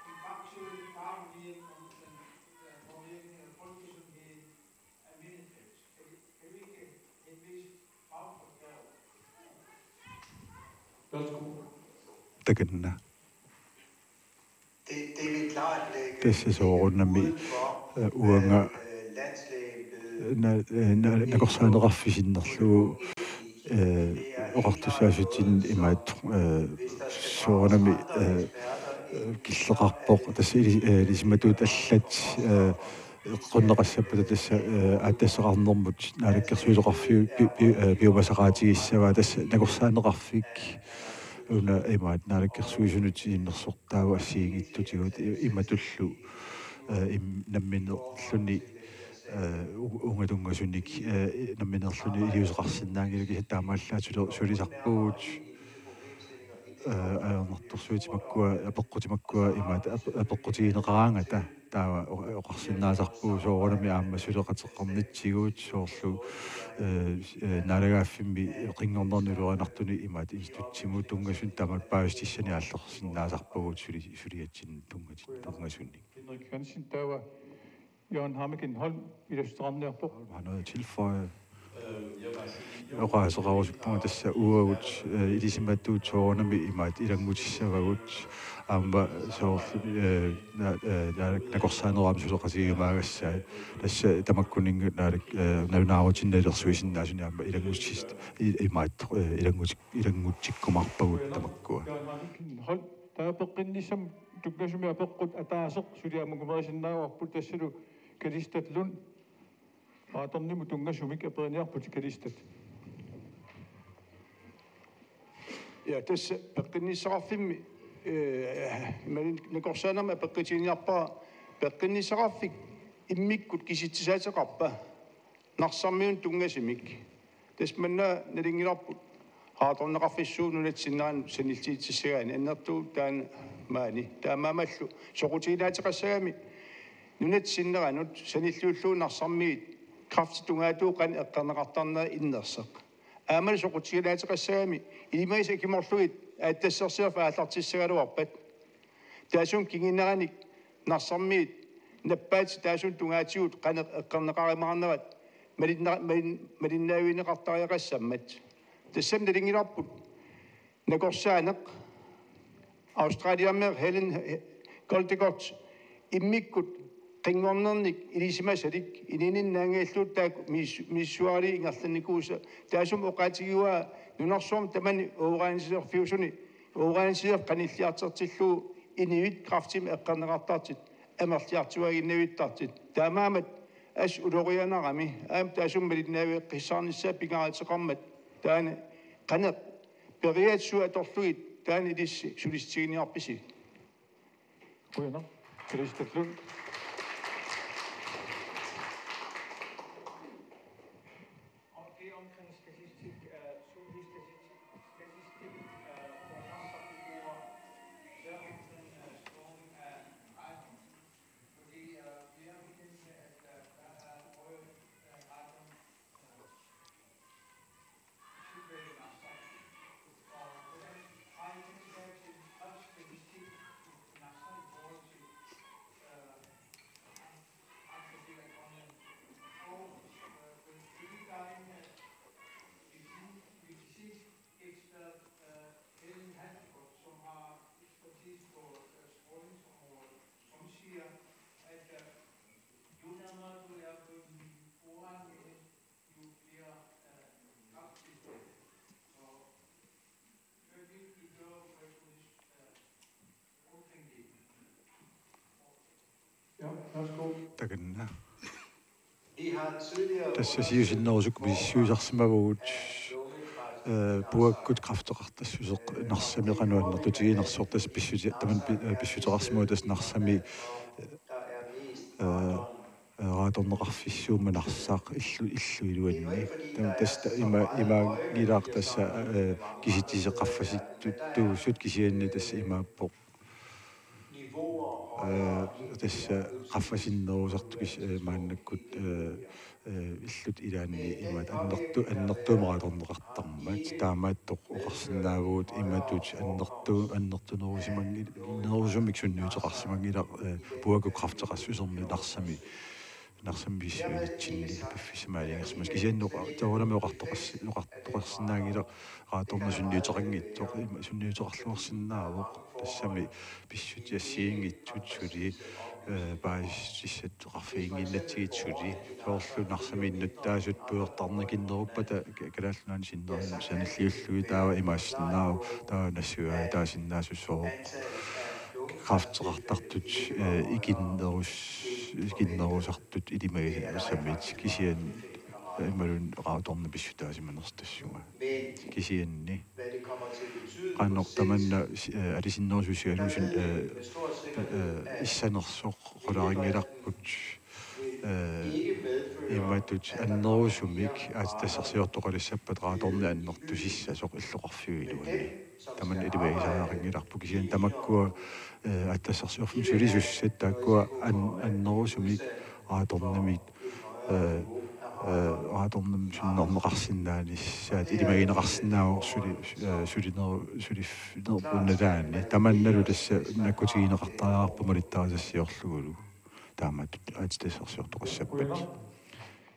en faktuel faglig viden om den, øh, påvirkning af folkesundheden af minedrift? Kan vi, kan vi ikke henvise fagfolk herover? Værsgo. Takanna. Tassa soorunami, eh, uanga, eh, na-, eh, na-, nakorsaaneqarfik sinnerlugu, eh, oqartussaassutsinnut imaattoq, eh, soorunami, eh, eh, killeqarpoq tassa ili-, eh, ilisimatuut allat, eh, eqqunneqassappata tassa, eh, aatsitassaqarnermut naalakkersuisoqarfiup pi-, pi-, eh, piumasaqaatigissavaa tassa nakorsaaneqarfik una imaat naalakkersuisunut siunnersortaavoq assigiinngitsutigut i-, imatullu, eh, im-, nammineerluni, eh, u-, uunga tunngasunik, eh, nammineerluni iliuuseqarsinnaanngilaq, kisianni taamaallaat suli-, sulisarpugut, eh, ajornartorsiutit makkua, apeqqutit makkua imaat ape-, apeqqutigineqaraangata taava o-, oqarsinnaasarpugut soorunami aamma suleqateqarnitsigut soorlu, eh, eh, naalagaaffimmi qinngornerni ulorianartuni imaat institutsimut tunngasunik taamatut paasissutissanik aallersinnaasarpugut suli-, suliatsinni tunngati-, tunngasunik. Henrik Hansen, taava Jørgen Hammeken Holm, ilassuteqarniarpoq. Har noget at tilføje? Oqaaseqarusuppunga tassa uagut, eh, ilisimatut soorunami imaat ilanngutissavagut aamma soorlu, eh, na-, eh, na-, nakorsaanerup aamma suleqatigimaagassaat. Tassa tamakkuninnga naalak-, eh, nalunaarutinnalersuisinnaasunik aamma ilanngutis-, i-, imaat, eh, ilannguti-, ilanngutikkumaarpagut tamakkua. Jørgen Hammeken Holm, taava peqqinnissamut tunngasumik apeqqut ataaseq suli aamma angumerisinnaagaluarput tassalu Kalistat Lund. Maratonimut tunngasumik aperiniarputit Kalistat. Ja, tassa peqqinnissaqarfimmi, eh, imaluunniit nakorsaanermi apeqqutiginiarpara peqqinnissaqarfik immikkut kisitsisaateqarpa Narsarmiunut tunngasumik. Tassa manna nalunngilarput radarneqarfissuup nunatsinneranut sanilliutissagaanni annertuumik taanna maani. Taamaammallu soqutiginaateqassagami nunatsinneranut sanilliullugu Narsarmiut kræftit tungaatigut qanoq eqqorneqartarnerat innersoq. Aammalu soqutiginaateqassagami ilimagisat akimorlugit aatsitassarsiorfik aallartissagaluarpat. Taassuma kinguneranik Narsarmiut nappaatit taassuma tungaatigut qanoq eqqorneqarumaarnerat malinna-, malin-, malinnaavigineqartariaqassammat. Tassami nalunngilarput nakorsaaneq Australiamiut Helen Caldicott immikkut qinngornernik ilisimasalik inuuninni naanngilluta taakku mis-, misissuaralugit ingerlannikuusoq taassuma oqaatigivaa nunarsuarmi tamanit uranisiorfiusuni uranisiorfik qanilliartortillugu inuit kræftimik eqqorneqartartut amerliartuaaginnavittartut. Taamaammat assut ulorianarami aamma taassuma malinnaaveqqissaarnissaa pingaaruteqarmat taanna qanoq periaatsisut atorlugit taanna ilissi sulissutiginiarpisi? Qujanaq. Kalistat Lund. Og det er omkring statistik, øh, sundhedsstatistik, statistik, øh, hvor lang sagt det bruger, så er det sådan, øh, skåring af rækken. Fordi, øh, vi er bekendt med, at, øh, der er røget, øh, rækken, øh, Ja, værsgo. Takanna. Tassa siusinnerusukkut misissuisarsimavugut, eh, puakkut kræfteqartassuseq Narsami qanoq annertutiginersoq tassa pissuti-, tamanna pi-, eh, pissuteqarsimavugut tassa Narsami, eh, eh, raatorneqarfissuummat Narsaq illu-, illup iluanni. Tamanna tassa ta-, ima-, imaanngilaq tassa, eh, kisitsisit qaffasittuusut kisianni tassa imaappoq. Eh, tassa qaffasinnerusartut kis-, eh, maannakkut, eh, eh, illup ilaanni imaat annertu-, annertuumik raatorneqartarmat. Taamaattoq oqarsinnaavugut imatut annertu-, annertunerusimangi-, nerusumik sunniuteqarsimanngilaq, eh, puakkut kræfteqassusermi Narsami Narsami pissuinitsinni piffissaq maaniinnersimasoq. Kisianni oqa-, soorunami oqartoqas-, oqartoqarsinnaanngilaq raatorneq sunniuteqanngitsoq, ima sunniuteqarluarsinnaavoq. Tassami pissutsit assigiinngitsut suli, eh, paasissutissat oqarfiginnginnatsigit suli. Soorlu Narsami innuttaasut pujortarneq ikinneruppata Ka-, Kalaallit Nunaanni sinnerin sanilliullugit taava imaassinnaavoq, taava nassuiaataasinnaassuseq. Kræfteqartartut, eh, ikinnerus-, ikinnerusartut ilimagisammiit kisianni imaluunniit raatorneq pissutaasimanersoq tassunga. Kisianni qanoq tamanna, eh, alisinnerusussigalugu, eh, eh, issanersoq qularinngilarput, eh, Imatut annerusumik aatsitassarsiortoqalissappat raatorneq annertusissasoq illoqarfiup iluani. Tamanna ilimagisariaqanngilarput kisianni tamakkua, eh, aatsitassarsiorfimmut sulisussat taakkua an-, annerusumik raatornermik, eh, eh, raatornermik sunnerneqarsinnaanissaat ilimagineqarsinnaavoq suli-, eh, sulineru-, suliffeqarnermut nalaani. Tamannalu tassa nakkutigineqartariaqarpoq malittarisassiorlugulu. Taamatut aatsitassarsiortoqassappat.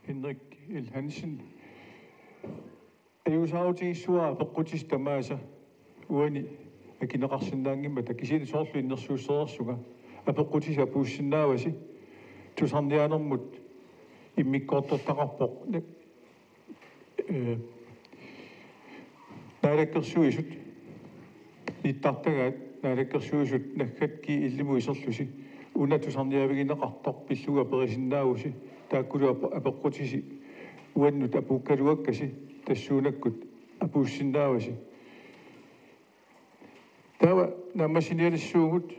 Henrik L. Hansen. Ajuusaarutigissuara apeqqutissat tamaasa uani akineqarsinnaanngimmata kisianni soorlu innersuussereersunga apeqqutisi apuussinnaavasi tusarniaanermut immikkoortortaqarpoq. Eh, Naalakkersuisut nittartagaat Naalakkersuisut naggat G L-imut iserlusi una tusarniaavigineqartoq pillugu aperisinnaavusi taakkulu ape-, apeqqutisi uannut apuukkaluakkasi tassuunakkut apuussinnaavasi. Taava naammassinialissuugut,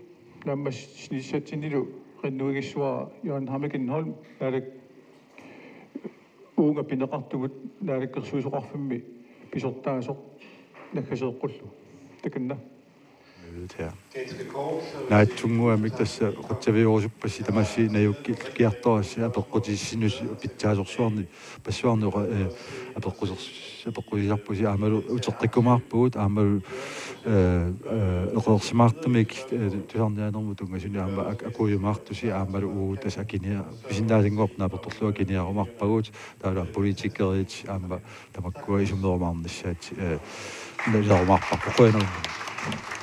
naammassinissatsinnilu qinnuigissuara Johan Hamikenholm, naalak-, uunga pineqartugut naalakkersuisoqarfimmi pisortaasoq naggaseeqqullugu. Takanna. Mødet her. Naatsunnguamik tassa qutsavigerusuppassi tamassi najukkilluartorassi apeqqutissinnut pitsaasorsuarnik passuarnik oqa-, eh, apeqqusers-, apeqqusisarpusi aammalu uteqqikkumaarpugut aammalu, eh, eh, eqeersimaartumik, eh, tusarniaanermut tunngasunik aamma ak-, akuujumaartusi aammalu uagut tassa akinia-, pisinnaasannguarput naapertorlugu akiniarumaarpagut taavalu politikerit aamma tamakkua isummerumaarnissaat, eh, nalerumaarparput qujanarlu.